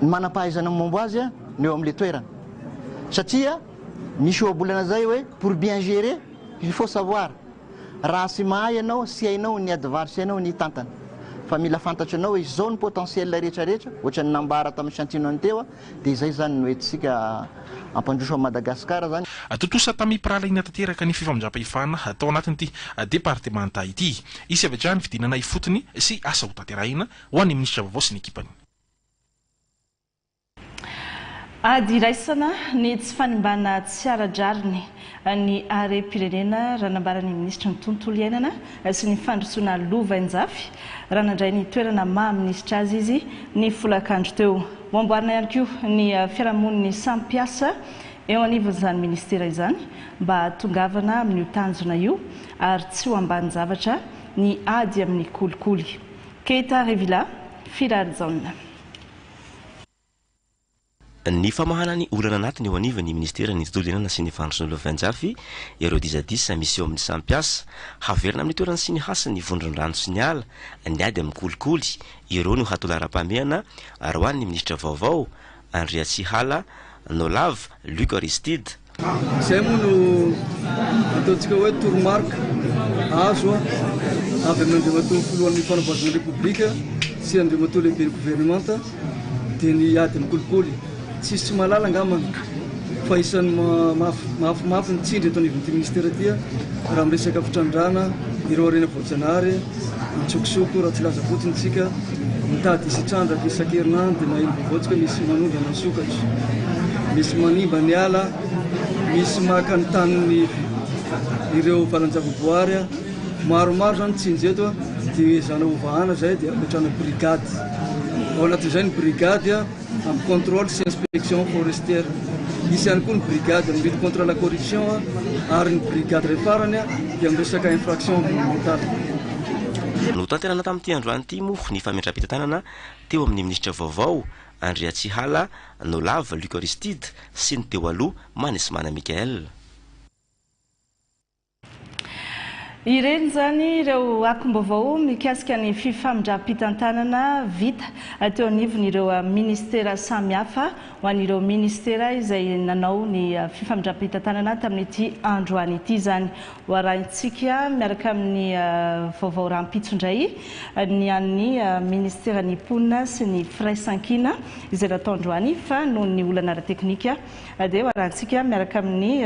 ny manam-pahaizana momba azy no eo amin'ilay toerana. Satria misy ohabolana izay hoe pour bien gérer, il faut savoir. Raha tsy mahay ianao, tsy hainao ny ady vary, tsy hainao ny hitantana. Fa mila fantatranao hoe izao ny potentiel rehetra rehetra, ohatran'ny nambara tamin'ny chantinon teo, dia izay izany no entintsika hampandroso an'i Madagascar izany. Tontosa tamim-pirahalahiana tanteraka ny fifamindram-pahefana tao anatin'ity departemanta ity. Hisy avy hatrany fidinana ifotony sy asa hotanterahina ho an'ny minisitra vaovao sy ny ekipany. Ady iraisana ny tsy fanimbana tsy ara-drariny ny harem-pirenena raha nambaran'ny minisitry ny Tontolo iainana sy ny fandrosoana lovainjafy raha nandray ny toerana maha minisitra azy izy ny folakandro teo. Ho amboarina ihany koa ny fiarahamonin'ny samy mpiasa eo anivon'izany minisitera izany mba hahatongavana amin'io tanjona io ary tsy ho ambanin-javatra ny ady amin'ny kolikoly. Keita Revilla, Firarijaona. Ny famahana ny olana anatiny eo anivon'ny minisiteran'ny Tontolo iainana sy ny Fandrosoana Lovainjafy, ireo disadisa misy eo amin'ny samy mpiasa, haverina amin'ny toerany sy ny hasiny ny vondron-drano sy ny ala, ny ady amin'ny kolikoly, ireo no hatao laharam-pahamehana ary ho an'ny minisitra vaovao, Andriatsihala Nolave Luc Aristide. Izay moa no ataontsika hoe toromarika azo avy amin'Andriamatoa Filohan'ny Fanavaozana ny Repoblika sy Andriamatoa Lehiben'ny Governemanta dia ny ady amin'ny kolikoly. Tsisy tsy mahalala angambany fa isan'ny mafimafy ny tsindry eto anivon'ity minisitera ity raha miresaka fitrandrahana ireo harena voajanahary Mitsokosoko raha tsy hilaza fotsiny isika, mitady hisy hitrandraka isan-kerinandro dia maheno vaovao tsika misy manondrana ny sokatra, misy manimba ny ala, misy maka ny tanin'ny ireo valan-javaboary, maromaro izany tsinjo eto dia ezahana hovahana izay dia ametrahana brigade, ao anatin'izay ny brigade. amin'ny contrôle sy inspection forestière. Hisy ihany koa ny brigade amin'ny lutte contre la corruption ary ny brigade iray farany dia amin'ny resaka infraction environnementale. Notanterahina tamin'ity androany ity moa ny famindram-pitantanana teo amin'ny minisitra vaovao, Andriatsihala Nolave Luc Aristide sy ny teo aloha, Manesimana Michaël. Ireny izany ireo akom-baovao mikasika ny fifamindram-pitantanana vita teo anivon'ireo minisitera samihafa ho an'ireo minisitera izay nanao ny fifamindram-pitantanana tamin'ity androany ity izany. Ho arahintsika miaraka amin'ny vaovao rahampitso indray ny an'ny minisiteran'ny mponina sy ny firaisankina izay natao androany fa noho ny olana ara-teknika dia ho arahintsika miaraka amin'ny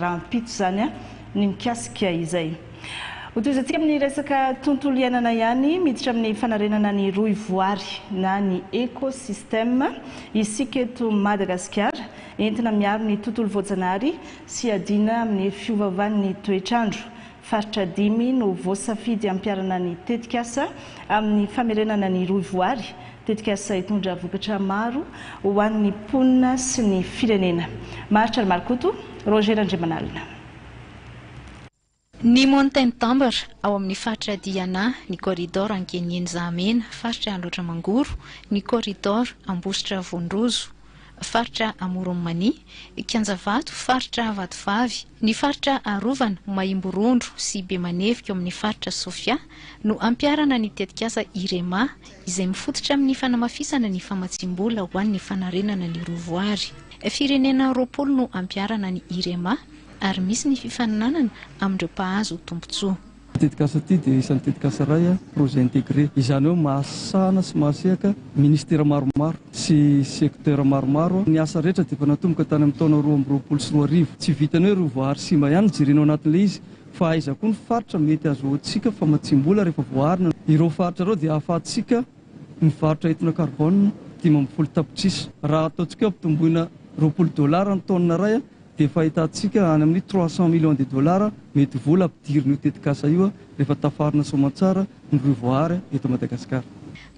rahampitso izany. ny mikasika izay. Hotohizantsika amin'ny resaka tontolo iainana ihany, miditra amin'ny fanarenana ny rohy voary na ny écosystème isika eto Madagasikara, entina miaro ny tontolo voajanahary sy iadiana amin'ny fiovaovan'ny toetr'andro. Faritra dimy no voasafidy hampiharana ny tetikasa amin'ny famerenana ny rohy voary, tetikasa hitondra vokatra maro ho an'ny mponina sy ny firenena. Maharitra Ramarikoto, Roger Randriamanalina. Ny Montagne Tambre, ao amin'ny faritra Diana, ny Corridor Ankeniheny Zahamena, faritra Alaotra Mangoro, ny Corridor Ambositra Voandrozo, faritra Amoron'i Mania, Kianjavato, faritra Vatovavy, ny faritra Arovana, Mahimborondro sy Bemanevika ao amin'ny faritra Sofia no ampiharana ny tetikasa Irema izay mifototra amin'ny fanamafisana ny famatsiam-bola ho an'ny fanarenana ny rovoary. Firenena 20 no ampiharana ny Irema ary misy ny fifaninanana amin'ireo mpahazo tombontsoa. Ity tetikasa ity dia isan'ny tetikasa iray projet intégré, izany hoe mahasahana sy mahasehaka minisitera maromaro sy secteur maromaro. Ny asa rehetra dia efa natomboka tany amin'ny taona 2022. Tsy vitan'ny hoe ireo voahary simba ihany no jerena ao anatin'ilay izy fa aiza koa ny faritra mety ahazoantsika famatsiam-bola rehefa voaharina ireo faritra ireo dia ahafahantsika mivarotra etona carbone 15 tapitrisa. Raha ataontsika hoe ampitomboina 20 dollars ny taonina iray dia efa ahitantsika any amin'ny 300 millions de dollars mety vola ampidirin'io tetikasa io rehefa tafarina soamantsara ny rohivoahary eto Madagasikara.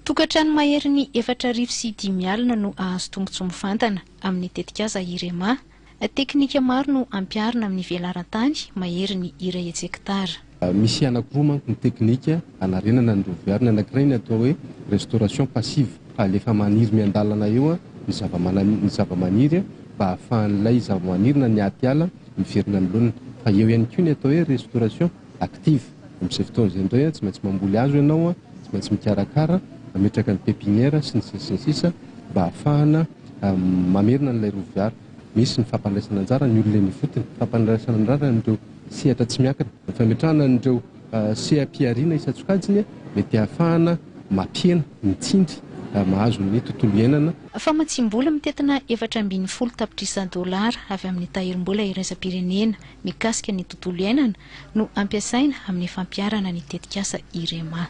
Tokantrano maherin'ny 5400 no hahazo tombontsoa mivantana amin'ny tetikasa Irema. Teknika maro no ampiharina amin'ny velaran-tany maherin'ny 100 hektara. Misy anankiroa manko ny teknika hanarenana ny roviary, ny anankiray ny atao hoe restauration passive, alefa maniry miandalana eo ny zava-mana- ny zava-maniry mba ahafahan'ilay zava-maniry na ny aty ala miverina amin'ny laoniny. Fa eo ihany koa ny atao hoe restauration active, amin'izay fotoana izay indray tsy maintsy mamboly hazo ianao, tsy maintsy mikarakara, mametraka ny pépinière sy ny sisa sy ny sisa mba ahafahana mamerina an'ilay roviary. Misy ny fampandraisana anjara ny olona eny ifotony, fampandraisana anjara an'ireo sehatra tsy miankina, ny fametrahana an'ireo seha-pihariana isan-tsokajiny mety ahafahana mampihena ny tsindry mahazo ny tontolo iainana. Famatsiam-bola mitentina 14 tapitrisa dolara avy amin'ny tahirim-bola iraisam-pirenena mikasika ny tontolo iainana no ampiasaina amin'ny fampiharana ny tetikasa Irema.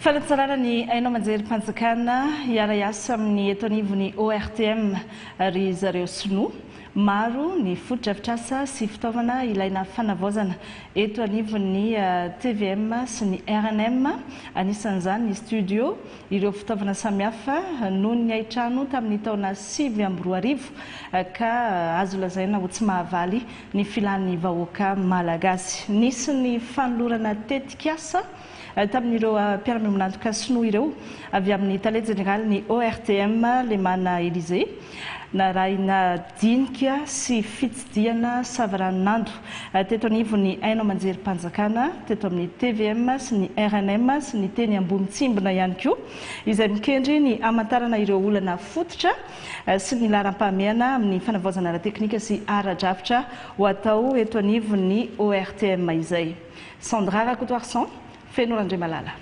Fanatsarana ny haino aman-jerim-panjakana hiara-hiasa amin'ny eto anivon'ny ORTM ry zareo sinoa. Maro ny fotodrafitrasa sy fitaovana ilaina fanavaozana eto anivon'ny tvm sy ny rnm, anisan'izany ny studio, ireo fitaovana samihafa noho ny haintrano tamin'ny taona 2009 ka azo lazaina ho tsy mahavaly ny filan'ny vahoaka malagasy. Nisy ny fanolorana tetikasa tamin'ireo mpiara-miombon'antoka sinoa ireo avy amin'ny tale jeneralin'ny ORTM, Lemana Elysée. Narahina dinika sy fitsidihana savaranonando teto anivon'ny haino aman-jerim-panjakana, teto amin'ny tvm sy ny rnm sy ny teny Ambohimitsimbina ihany koa, izay mikendry ny hamantarana ireo olana fototra sy ny laharam-pahamehana amin'ny fanavaozana ara-teknika sy ara-drafitra ho atao eto anivon'ny ORTM izay. Sandra Rakotoarison, Feno Randriamalala.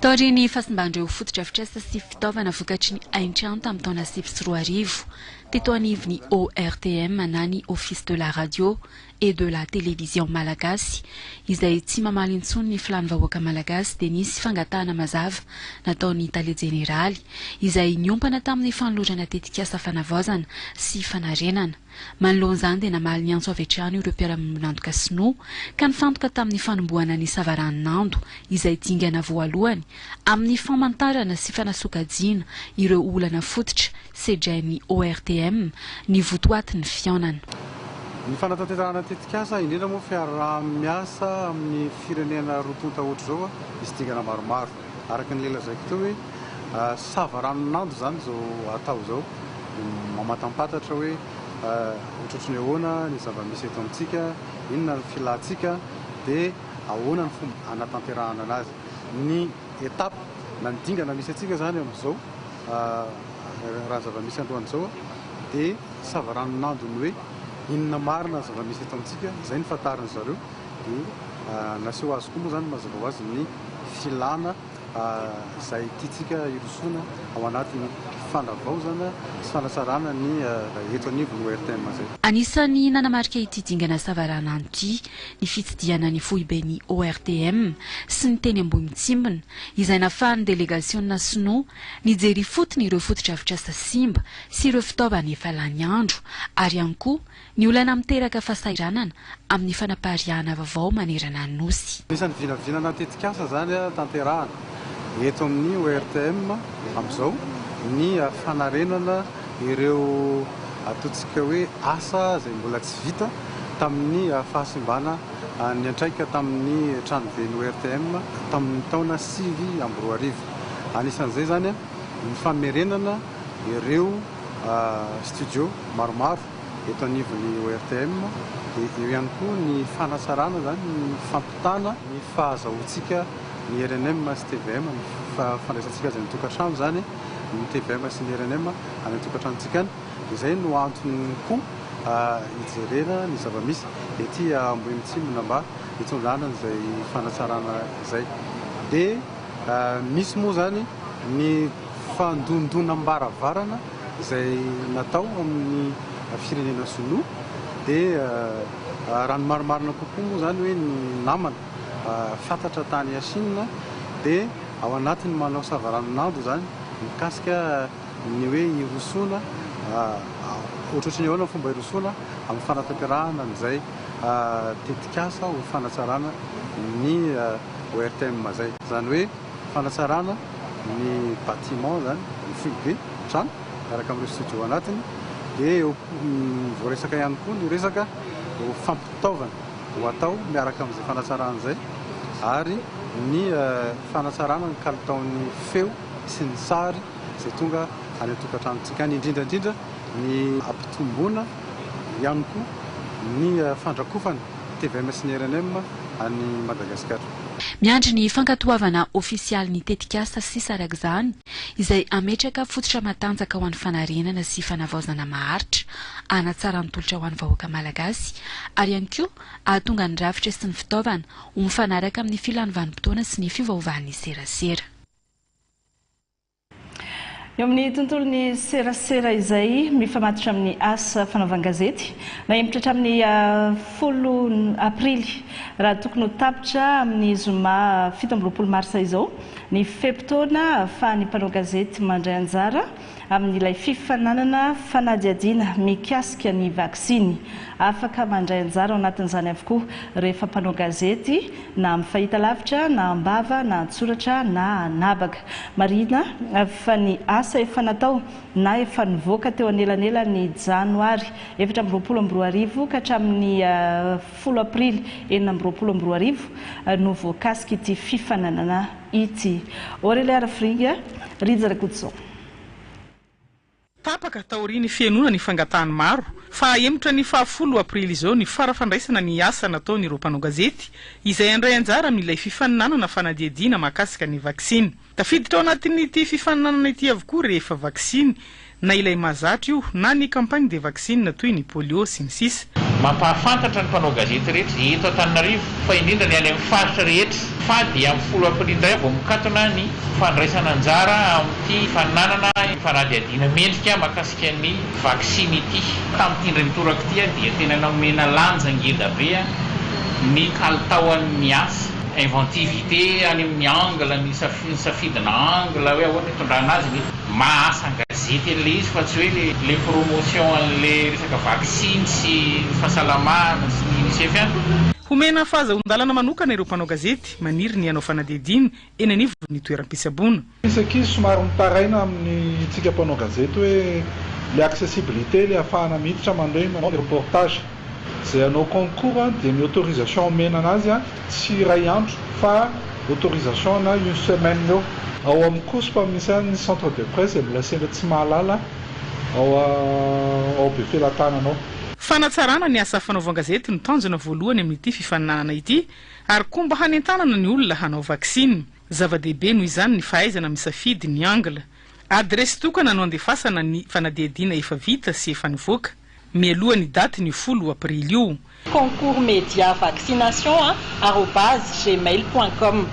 Taorian'ny fahasimban'ireo fotodrafitrasa sy fitaovana vokatry ny haintrano tamin'ny taona 2009, teto anivon'ny ORTM na ny Office de la Radio et de la Télévision Malagasy, izay tsy mamaly intsony ny filàn'ny vahoaka malagasy dia nisy fangatahana mazava nataon'ny Tale Jeneraly, izay niompana tamin'ny fanolorana tetikasa fanavaozana sy fanarenana. Manoloana izany dia namaly ny antso avy hatrany ireo mpiara-miombon'antoka sinoa ka nifantoka tamin'ny fanombohana ny savaranonando izay dingana voalohany amin'ny famantarana sy fanasokajiana ireo olana fototra sedrain'ny ORTM ny votoatin'ny fihaonana. Ny fanatanterahana tetikasa, indrindra moa fiaraha-miasa amin'ny firenena roa tonta ohatr'izao, misy dingana maromaro. Araka ny lazaiko teo hoe savaranonando izany izao atao izao. Mamantampatatra hoe ohatrohatry ny ahoana ny zava-misy eto amintsika, inona ny filantsika, dia ahoana ny fomba hanatanterahana anazy. Ny étape na ny dingana misy antsika izany amin'izao, raha ny zava-misy androany izao, dia savaranonando ny hoe inona marina ny zava-misy eto amintsika, izay no fantarin-dry zareo, dia naseho azy koa moa izany mazava ho azy ny filana. izay tiantsika hirosoana ao anatin'ny fanavaozana sy fanatsarana ny eto anivon'ny ORTM izay. Anisan'ny nanamarika ity dingana savaranano ity ny fitsidihana ny foiben'ny ORTM sy ny teny Ambohimitsimbina, izay nafahan'ny delegasiona sinoa nijery ifotony ireo fotodrafitrasa simba sy ireo fitaovana efa lany andro ary ihany koa Ny olana miteraka fahasahiranana amin'ny fanapariahana vaovao manerana ny Nosy. Anisan'ny vinavinana tetikasa izany tanterahana eto amin'ny ORTM amin'izao ny fanarenana ireo ataontsika hoe asa izay mbola tsy vita tamin'ny fahasimbana niantraika tamin'ny tranoben'ny ORTM tamin'ny taona 2009. Anisan'izay izany ny famerenana ireo studio maromaro. eto anivon'ny ORTM dia eo ihany koa ny fanatsarana izany ny fampitana ny fahazahoantsika ny rnm sy tvm, ny fandraisantsika azy any an-tokantrano izany, ny tvm sy ny rnm any an-tokantranontsika any. Izay no antony koa hijerena ny zava-misy ety Ambohimitsimbina mba hitondrana an'izay fanatsarana izay. Dia misy moa izany ny fandondonam-baravarana izay natao amin'ny firenena sinoa dia raha ny marimarina kokoa moa izany hoe ny namana fantatra tany Chine dia ao anatin'ny manao savaranonando izany mikasika ny hoe hirosoana ohatrohatry ny ahoana ny fomba hirosoana amin'ny fanatanterahana an'izay tetikasa ho fanatsarana ny ORTM izay. Izany hoe fanatsarana ny bâtiment izany, ny foibe, trano, miaraka amin'ireo studio anatiny, dia eo voaresaka ihany koa ny resaka fampitaovana ho atao miaraka amin'izay fanatsarana izay ary ny fanatsarana ny kalitaon'ny feo sy ny sary izay tonga any an-tokantranontsika any, indrindra indrindra ny hampitomboana ihany koa ny fandrakofana tvm sy ny rnm any Madagasikara. Miandry ny fankatoavana ofisialy ny tetikasa sisa araka izany, izay hametraka fototra matanjaka ho an'ny fanarenana sy fanavaozana maharitra, hanatsara ny tolotra ho an'ny vahoaka malagasy, ary ihany koa hahatonga ny rafitra sy ny fitaovana ho mifanaraka amin'ny filan'ny vanim-potoana sy ny fiovaovan'ny serasera. Eo amin'ny tontolon'ny serasera izay mifamatotra amin'ny asa fanaovan-gazety, nahemotra hatramin'ny folo aprily raha tokony ho tapitra amin'ny zoma 27 marsa izao ny fe-potoana ahafahan'ny mpanao gazety mandray anjara amin'ilay fifaninanana fanadihadiana mikasika ny vaksiny. Afaka mandray anjara ao anatin'izany avokoa rehefa mpanao gazety na amin'ny fahitalavitra na am-bava na an-tsoratra na an'habaka. Marihina fa ny asa efa natao na efa nivoaka teo anelanelan'ny janoary 2024 ka hatramin'ny folo aprily 2026 no voakasik'ity fifaninanana ity. Aurélia Rafiringa, Rija Rakotoson. Tapaka taorian'ny fihenoana ny fangatahan'ny maro fa hahemotra ny fahafolo aprily izao ny fara-fandraisana ny asa nataon'ireo mpanao gazety izay handray anjara amin'ilay fifaninanana fanadihadiana mahakasika ny vaksiny. Tafiditra ao anatin'ity fifaninanana ity avokoa rehefa vaksiny na ilay mahazatra io na ny campagne de vaccine toy ny polio sy ny sisa. Mampahafantatra ny mpanao gazety rehetra eto Antananarivo fa indrindra ny any amin'ny faritra rehetra fa dia amin'ny folo aprily indray vao mikatona ny fandraisana anjara amin'ity faninanana fanadihadiana mendrika mahakasika ny vaksiny ity. Tamin'ity indray mitoraka ity dia tena nomena lanja ngeda be ny kalitaon'ny asa, inventivité any amin'ny angle, ny safidina angle hoe ahoana hitondrana azy, ny maha asa an-gazety an'ilay izy fa tsy hoe le le promotion an'le resaka vaksiny sy ny fahasalamana sy ny Unicef ihany. Homena fahazahoan-dalana manokana ireo mpanao gazety maniry ny hanao fanadihadiana eny anivon'ny toeram-pitsaboana. Misy ankizy somary mitaraina amin'ny tsika mpanao gazety hoe le accessibilité, le ahafahana miditra mandeha manao le reportage. Izay hanao concours dia ny autorisation omena anazy tsy iray andro fa autorisation na une semaine eo. Ao amin'ny COSP misy any ny centre de presse izay mbola sendra tsy mahalala ao ao Befelatanana ao. Fanatsarana ny asa fanaovan-gazety no tanjona voalohany amin'ity fifaninanana ity ary koa mba hanentanana ny olona hanao vaksiny. Zava-dehibe noho izany ny fahaizana misafidy ny angle. Adiresy tokana no andefasana ny fanadihadiana efa vita sy efa nivoaka, mialoha ny datin'io folo aprily io. Concours media vaccination arobase gmail point com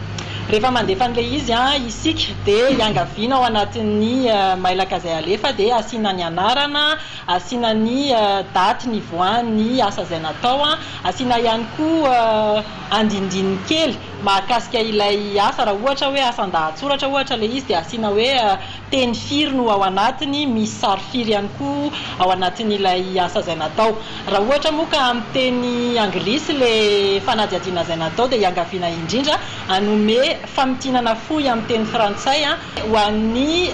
Rehefa mandefa an'ilay izy isika dia iangaviana ao anatin'ny mailaka izay alefa dia asiana ny anarana, asiana ny daty nivoahan'ny asa izay natao, asiana ihany koa andindininy kely mahakasika ilay asa, raha ohatra hoe asa an-dahatsoratra ohatra ilay izy dia asiana hoe teny firy no ao anatiny, misy sary firy ihany koa ao anatin'ilay asa izay natao. Raha ohatra moa ka amin'ny teny anglisy ilay fanadihadiana izay natao dia iangaviana indrindra hanome famintinana fohy amin'ny teny frantsay ho an'ny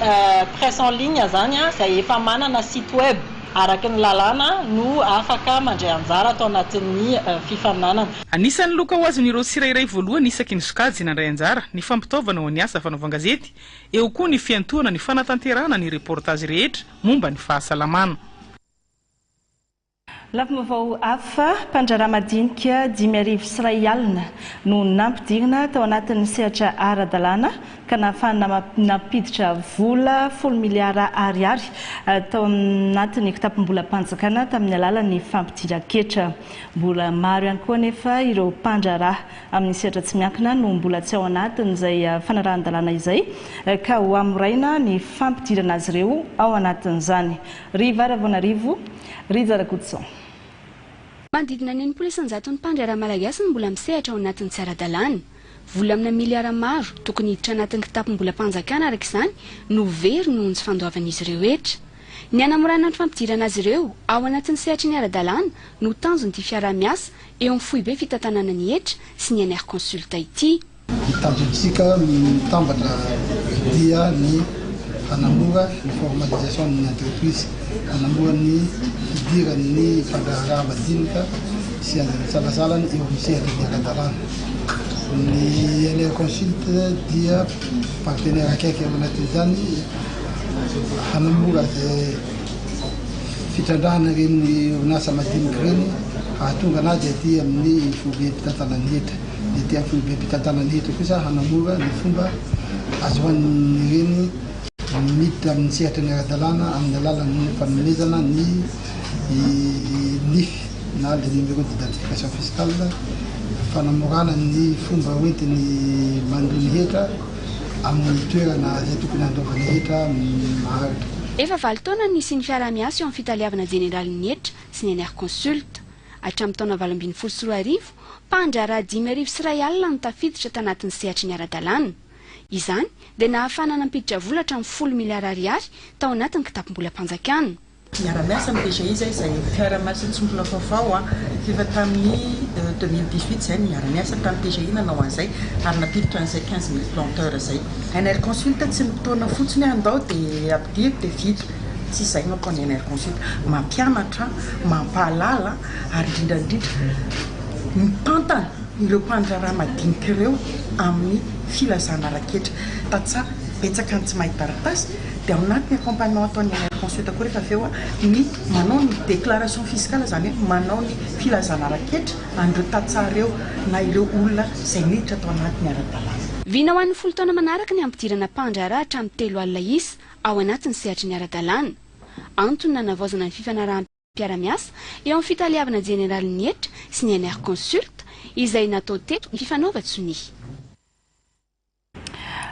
presse en ligne izany izay efa manana site web araka ny lalàna no afaka mandray anjara ato anatin'ny fifaninanana. Anisan'ny loka ho azon'ireo tsirairay voalohany isaky ny sokajy nandray anjara ny fampitaovana ho an'ny asa fanaovan-gazety, eo koa ny fiantohana ny fanatanterahana ny reportage rehetra momba ny fahasalamana. Lafim-baovao hafa, mpandraharaha madinika 1500 no nampidirina tao anatin'ny sehatra ara-dalàna ka nahafahana nampiditra vola folo miliara ariary tao anatin'ny kitapom-bolam-panjakana tamin'ny alalan'ny fampidiran-ketra. Mbola maro ihany koa anefa ireo mpandraharaha amin'ny sehatra tsy miankina no mbola tsy ao anatin'izay fanarahan-dalàna izay ka ho hamoraina ny fampidirana azy ireo ao anatin'izany. Riva Ravoanarivo, Rija Rakotoson. Manodidina ny 60 isan-jaton'ny mpandraharaha malagasy no mbola misehatra ao anatin'ny tsy ara-dalàna. Vola amina miliara maro tokony hiditra anatin'ny kitapom-bolam-panjakana araka izany no very noho ny tsy fandoavan'izy ireo hetra. Ny hanamorana ny fampidirana azy ireo ao anatin'ny sehatry ny ara-dalàna no tanjon'ity fiaraha-miasa eo amin'ny foibe fitantanana ny hetra sy ny NR Consult ity. Ny tanjontsika mitambatra dia ny hanamora ny formalisation ny entreprise, hanamora ny fidiran'ny mpandraharaha madinika sy antsalasalany eo amin'ny sehatry ny ara-dalàna. Ny NR Consult dia partenaire akaiky ao anatin'izany hanamora izay fitrandrahana ireny orinasa madinika ireny hahatonga anazy aty amin'ny foibem-pitantanan'ny hetra. Ny aty amin'ny foibem-pitantanana eto kosa hanamora ny fomba ahazoan'ireny miditra amin'ny sehatra ny ara-dalàna amin'ny alalan'ny fanomezana ny NIF na le numéro d'identification fiscale, fanamorana ny fomba hoentiny mandoa ny hetra. amin'ny toerana izay tokony handoavana hetra maharitra. Efa valo taona no nisian'ny fiaraha-miasa eo amin'ny fitaleavana jeneralin'ny hetra sy ny Enerconsult. Hatramin'ny taona 2018, mpandraharaha 2100 no tafiditra tanatin'ny sehatry ny ara-dalàna. Izany dia nahafahana nampiditra vola hatramin'ny folo miliara ariary tao anatin'ny kitapom-bolam-panjakana. Miara-miasa amin'ny DGI izay izay fiara-miasa tsy mbola vaovao fa efa tamin'ny 2018 izay no niara-niasa tamin'ny DGI nanao an'izay ary nampiditra an'izay 15 mille planteurs izay. Enerconsult tsy mitaona fotsiny hoe andao dia ampidiro dia vita, tsy izay no ataon'ny Enerconsult. Mampianatra, mampahalala ary indrindra indrindra mitantana ireo mpandraharaha madinika ireo amin'ny filazana ara-ketra. Tantsaha betsaka ny tsy mahay taratasy dia ao anatin'ny accompagnement ataon'ny Enerconsult koa rehefa avy eo ny manao ny déclaration fiscale izany hoe manao ny filazana ara-ketra an'ireo tantsaha ireo na ireo olona izay niditra tao anatin'ny ara-dalàna. Vina ho an'ny folo taona manaraka ny hampidirana mpandraharaha hatramin'ny 30 isa ao anatin'ny sehatry ny ara-dalàna. Antony nanavaozana ny fifanaraham-piara-miasa eo amin'ny fitaleavana jeneralin'ny hetra sy ny Enerconsult izay natao teto ny fifanaovan-tsonia.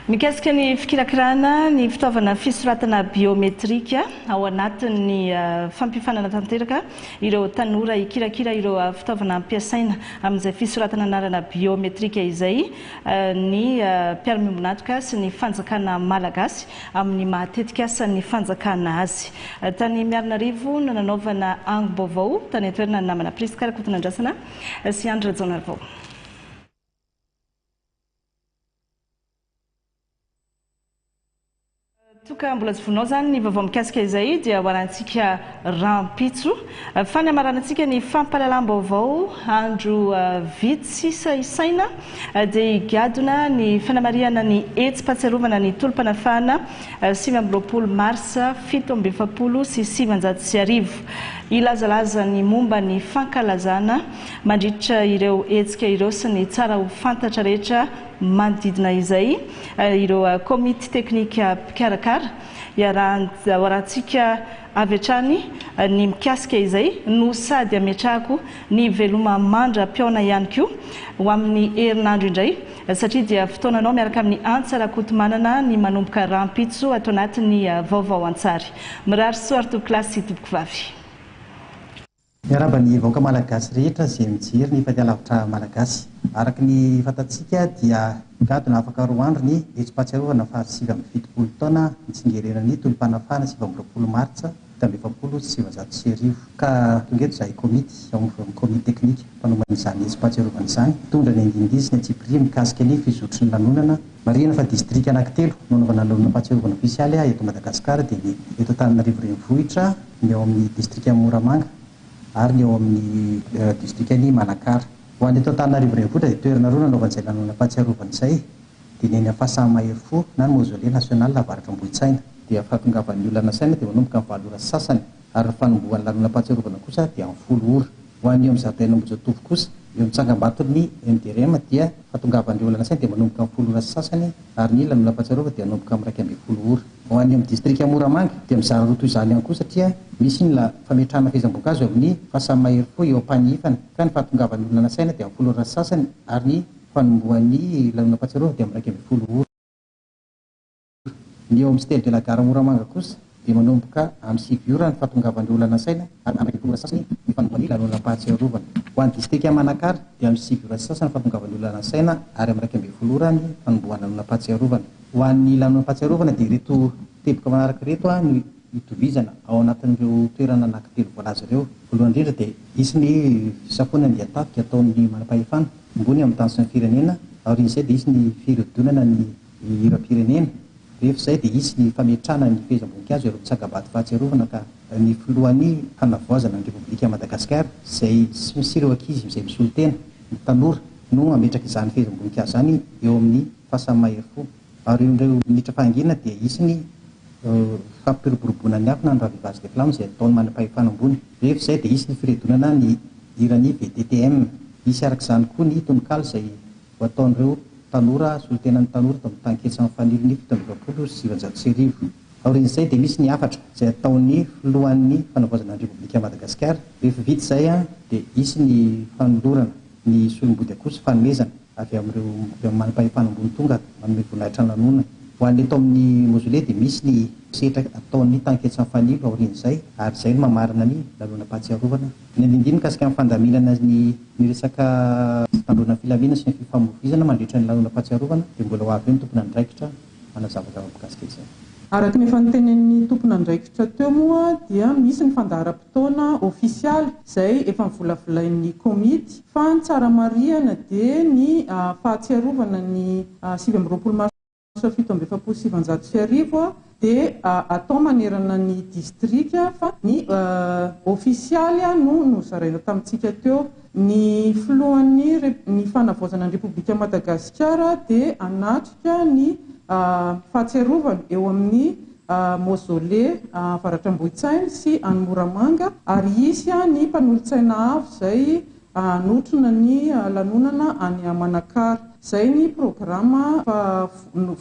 Mikasika ny fikirakirana ny fitaovana fisoratana biometrika ao anatin'ny fampiofanana tanteraka ireo tanora hikirakira ireo fitaovana ampiasaina amin'izay fisoratana anarana biometrika izay ny mpiara-miombon'antoka sy ny fanjakana malagasy amin'ny maha tetikasan'ny fanjakana azy. Tany Miarinarivo no nanaovana angom-baovao tany an-toerana ny namana Prisca Rakotonandrasana sy Andry Rajaonarivao. Toa ka mbola tsy vonao izany ny vaovao mikasika izay dia ho arahintsika rahampitso. Fa ny hamaranantsika ny fampahalalam-baovao andro vitsy sisa isaina dia higadona ny fanamarihana ny hetsi-pahatsiarovana ny tolom-panafahana 29 marsa 1947. Hilazalaza ny momba ny fankalazana mandritra ireo hetsika ireo sy ny tsara ho fantatra rehetra manodidina izay ireo komity teknika mpikarakara. Iarahantsika avy hatrany ny mikasika izay no sady ametrahako ny veloma mandra-pihaona ihany koa ho amin'ny herinandro indray satria dia fotoananao miaraka amin'ny Antsa Rakotomanana ny manomboka rahampitso ato anatin'ny vaovao an-tsary. Mirary soa ry tompokolahy sy tompokovavy. Miarahaba ny vahoaka malagasy rehetra izay mijery ny fahitalavitra malagasy. Araka ny fantatsika dia migadona afaka roa andro ny hetsi-pahatsiarovana faha 79 taona nitsingerenan'ny tolom-panafahana 29 martsa 1947. Ka tonga eto izahay komity ao amin'ny komity teknika mpanomana izany hetsi-pahatsiarovana izany hitondra ny andinindiny sy ny antsipiriany mikasika ny fizotry ny lanonana. Marihina fa distrika anankitelo no anaovana lanonam-pahatsiarovana ofisialy eto Madagasikara dia ny eto Antananarivo Renivohitra, ny ao amin'ny distrikan'i Moramanga ary ny ao amin'ny distrikan'i Manakara. Ho an'ny eto Antananarivo Renivohitra dia toerana roa nanaovana izay lanonam-pahatsiarovana izay dia ny eny amin'ny Fasan'ny Mahery Fo na ny Mausolée National Avaratr'Ambohitsaina. Dia fahatongavan'ny olona nasaina dia manomboka amin'ny valo ora sy sasany ary ny fanombohan'ny lanonam-pahatsiarovana kosa dia amin'ny folo ora. Ho an'ny eo amin'ny zaridain'Ambohijatovo kosa, eo amin'ny tsangambaton'ny MDRM dia fahatongavan'ireo olona nasaina dia manomboka amin'ny folo ora sy sasany ary ny lanonam-pahatsiarovana dia hanomboka amin'ny 11 ora. Ho an'ny eo amin'ny distrika Moramanga dia mizara roa toy izany ihany koa satria misy ny fametrahana fehezam-boankazo eo amin'ny fasan'ny mahery fo eo Ampanihifana ka ny fahatongavan'ny olona nasaina dia amin'ny folo ora sy sasany ary ny fanombohan'ny lanonam-pahatsiarovana dia amin'ny 11 ora. Ny eo amin'ny Stèle de la Gare Moramanga kosa dia manomboka amin'ny sivy ora ny fahatongavan'ireo olona nasaina ary amin'ny 11 ora sy sasany ny fanombohan'ny lanonam-pahatsiarovana. Ho an'ny distrika Manakara dia amin'ny sivy ora sy sasany ny fahatongavan'ny olona nasaina ary amin'ny 11 ora ny fanombohan'ny lanonam-pahatsiarovana. Ho an'ny lanonam-pahatsiarovana dia ireto teboka manaraka ireto no itovizana ao anatin'ireo toerana anankitelo voalaza ireo. Voalohany indrindra dia hisy ny fisafoana ny dian-tafika ataon'ny manampahefana ambony amin'ny tany sy ny firenena. Aorian'izay dia hisy ny firodonana ny hiram-pirenena. Rehefa izay dia hisy ny fametrahana ny fehezam-boninkazo eo amin'ny tsangambato fahatsiarovana ka ny filohan'ny fanavaozana ny Repoblika Madagasikara izay sy ireo ankizy izay misolo tena, ny tanora, no hametraka izany fehezam-boninkazo izany eo amin'ny fasan'ny mahery fo. Aorian'ireo minitra fahanginana dia hisy ny fampiroboroboana ny afo na ny ravivage des flammes izay ataon'ny manam-pahefana ambony. Rehefa izay dia hisy ny firedonana ny hiran'ny VTTM. Hisy araka izany koa ny tononkalo izay ho ataon'ireo tanora solontenan'ny tanora tao amin'ny Tanketsa Mifanilo ny 1947. Aorian'izay dia misy ny hafatra izay ataon'ny filohan'ny fanavaozana ny Repoblika Madagasikara. Rehefa vita izay dia hisy ny fanolorana ny solombody akoho sy fanomezana avy amin'ireo avy amin'ny manam-pahefana ambony tonga manome voninahitra ny lanonana. Ho an'ny eto amin'ny Mausolée dia misy ny sehatra ataon'ny Tanketsa Fanilo aorian'izay ary izay no mamarana ny lanonam-pahatsiarovana. Ny andinindiny mikasika ny fandaminana ny ny resaka fitandroana ny filaminana sy ny fifamoivoizana mandritra ny lanonam-pahatsiarovana dia mbola ho avy eo ny tompon'andraikitra manazavazava mikasika izay. Araka ny efa notenenin'ny tompon'andraikitra teo moa dia misy ny fandaharam-potoana ofisialy izay efa novolavolain'ny komity fa ny tsara marihana dia ny fahatsiarovana ny 29 marsa 1947 dia atao manerana ny distrika fa ny ofisialy no nozaraina tamintsika teo. Ny filohan'ny ny fanavaozana ny Repoblika Madagasikara dia hanatrika ny fahatsiarovana eo amin'ny Mausolée Avaratr'Ambohitsaina sy any Moramanga ary hisy ny mpanolotsaina avo izay hanotrona ny lanonana any Manakara. Izay ny programa efa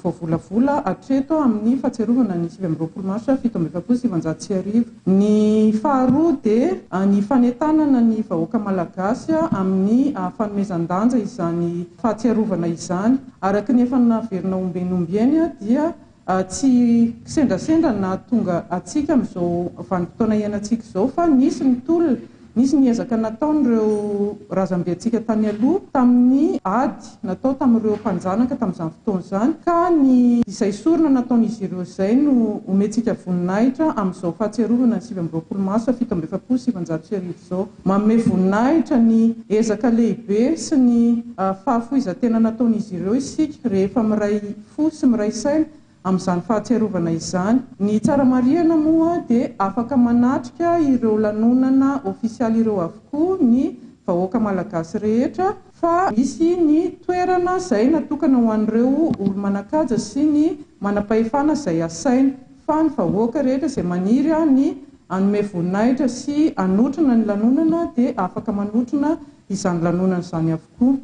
voavolavola hatreto amin'ny fahatsiarovana ny 29 marsa 1947. Ny faharoa dia ny fanentanana ny vahoaka malagasy amin'ny fanomezan-danja izany fahatsiarovana izany. Araka ny efa naverina ombieny ombieny dia tsy kisendrasendra ny nahatonga antsika amin'izao vanim-potoana iainantsika izao fa nisy ny tolona, nisy ny ezaka nataon'ireo razambentsika tany aloha tamin'ny ady natao tamin'ireo mpanjanaka tamin'izany fotoana izany ka ny izay sorona nataon'izy ireo izay no omentsika voninahitra amin'izao fahatsiarovana ny 29 marsa 1947 izao. Manome voninahitra ny ezaka lehibe sy ny fahafoizan-tena nataon'izy ireo isika rehefa miray fo sy miray saina amin'izany fahatsiarovana izany. Ny tsara marihana moa dia afaka manatrika ireo lanonana ofisialy ireo avokoa ny vahoaka malagasy rehetra fa misy ny toerana izay natokana ho an'ireo olo-manan-kaja sy ny manam-pahefana izay asaina fa ny vahoaka rehetra izay maniry ny hanome voninahitra sy hanotrona ny lanonana dia afaka manotrona izany lanonana izany avokoa.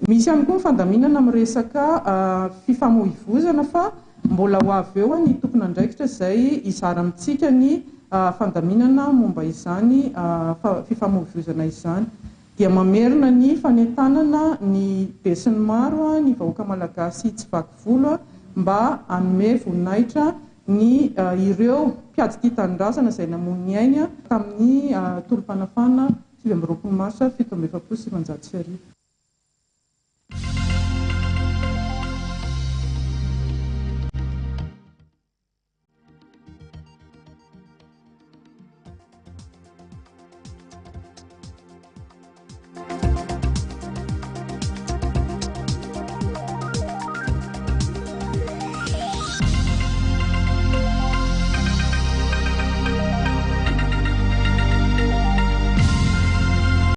Misy ihany koa ny fandaminana amin'ny resaka fifamoivozana fa mbola ho avy eo ny tompon'andraikitra izay hizara amintsika ny fandaminana momba izany fifamoivozana izany. Dia mamerina ny fanentanana ny besinimaro, ny vahoaka malagasy tsy vaky volo mba hanome voninahitra ny ireo mpiady tia tanindrazana izay namoy ny ainy tamin'ny tolom-panafahana 29 marsa 1947.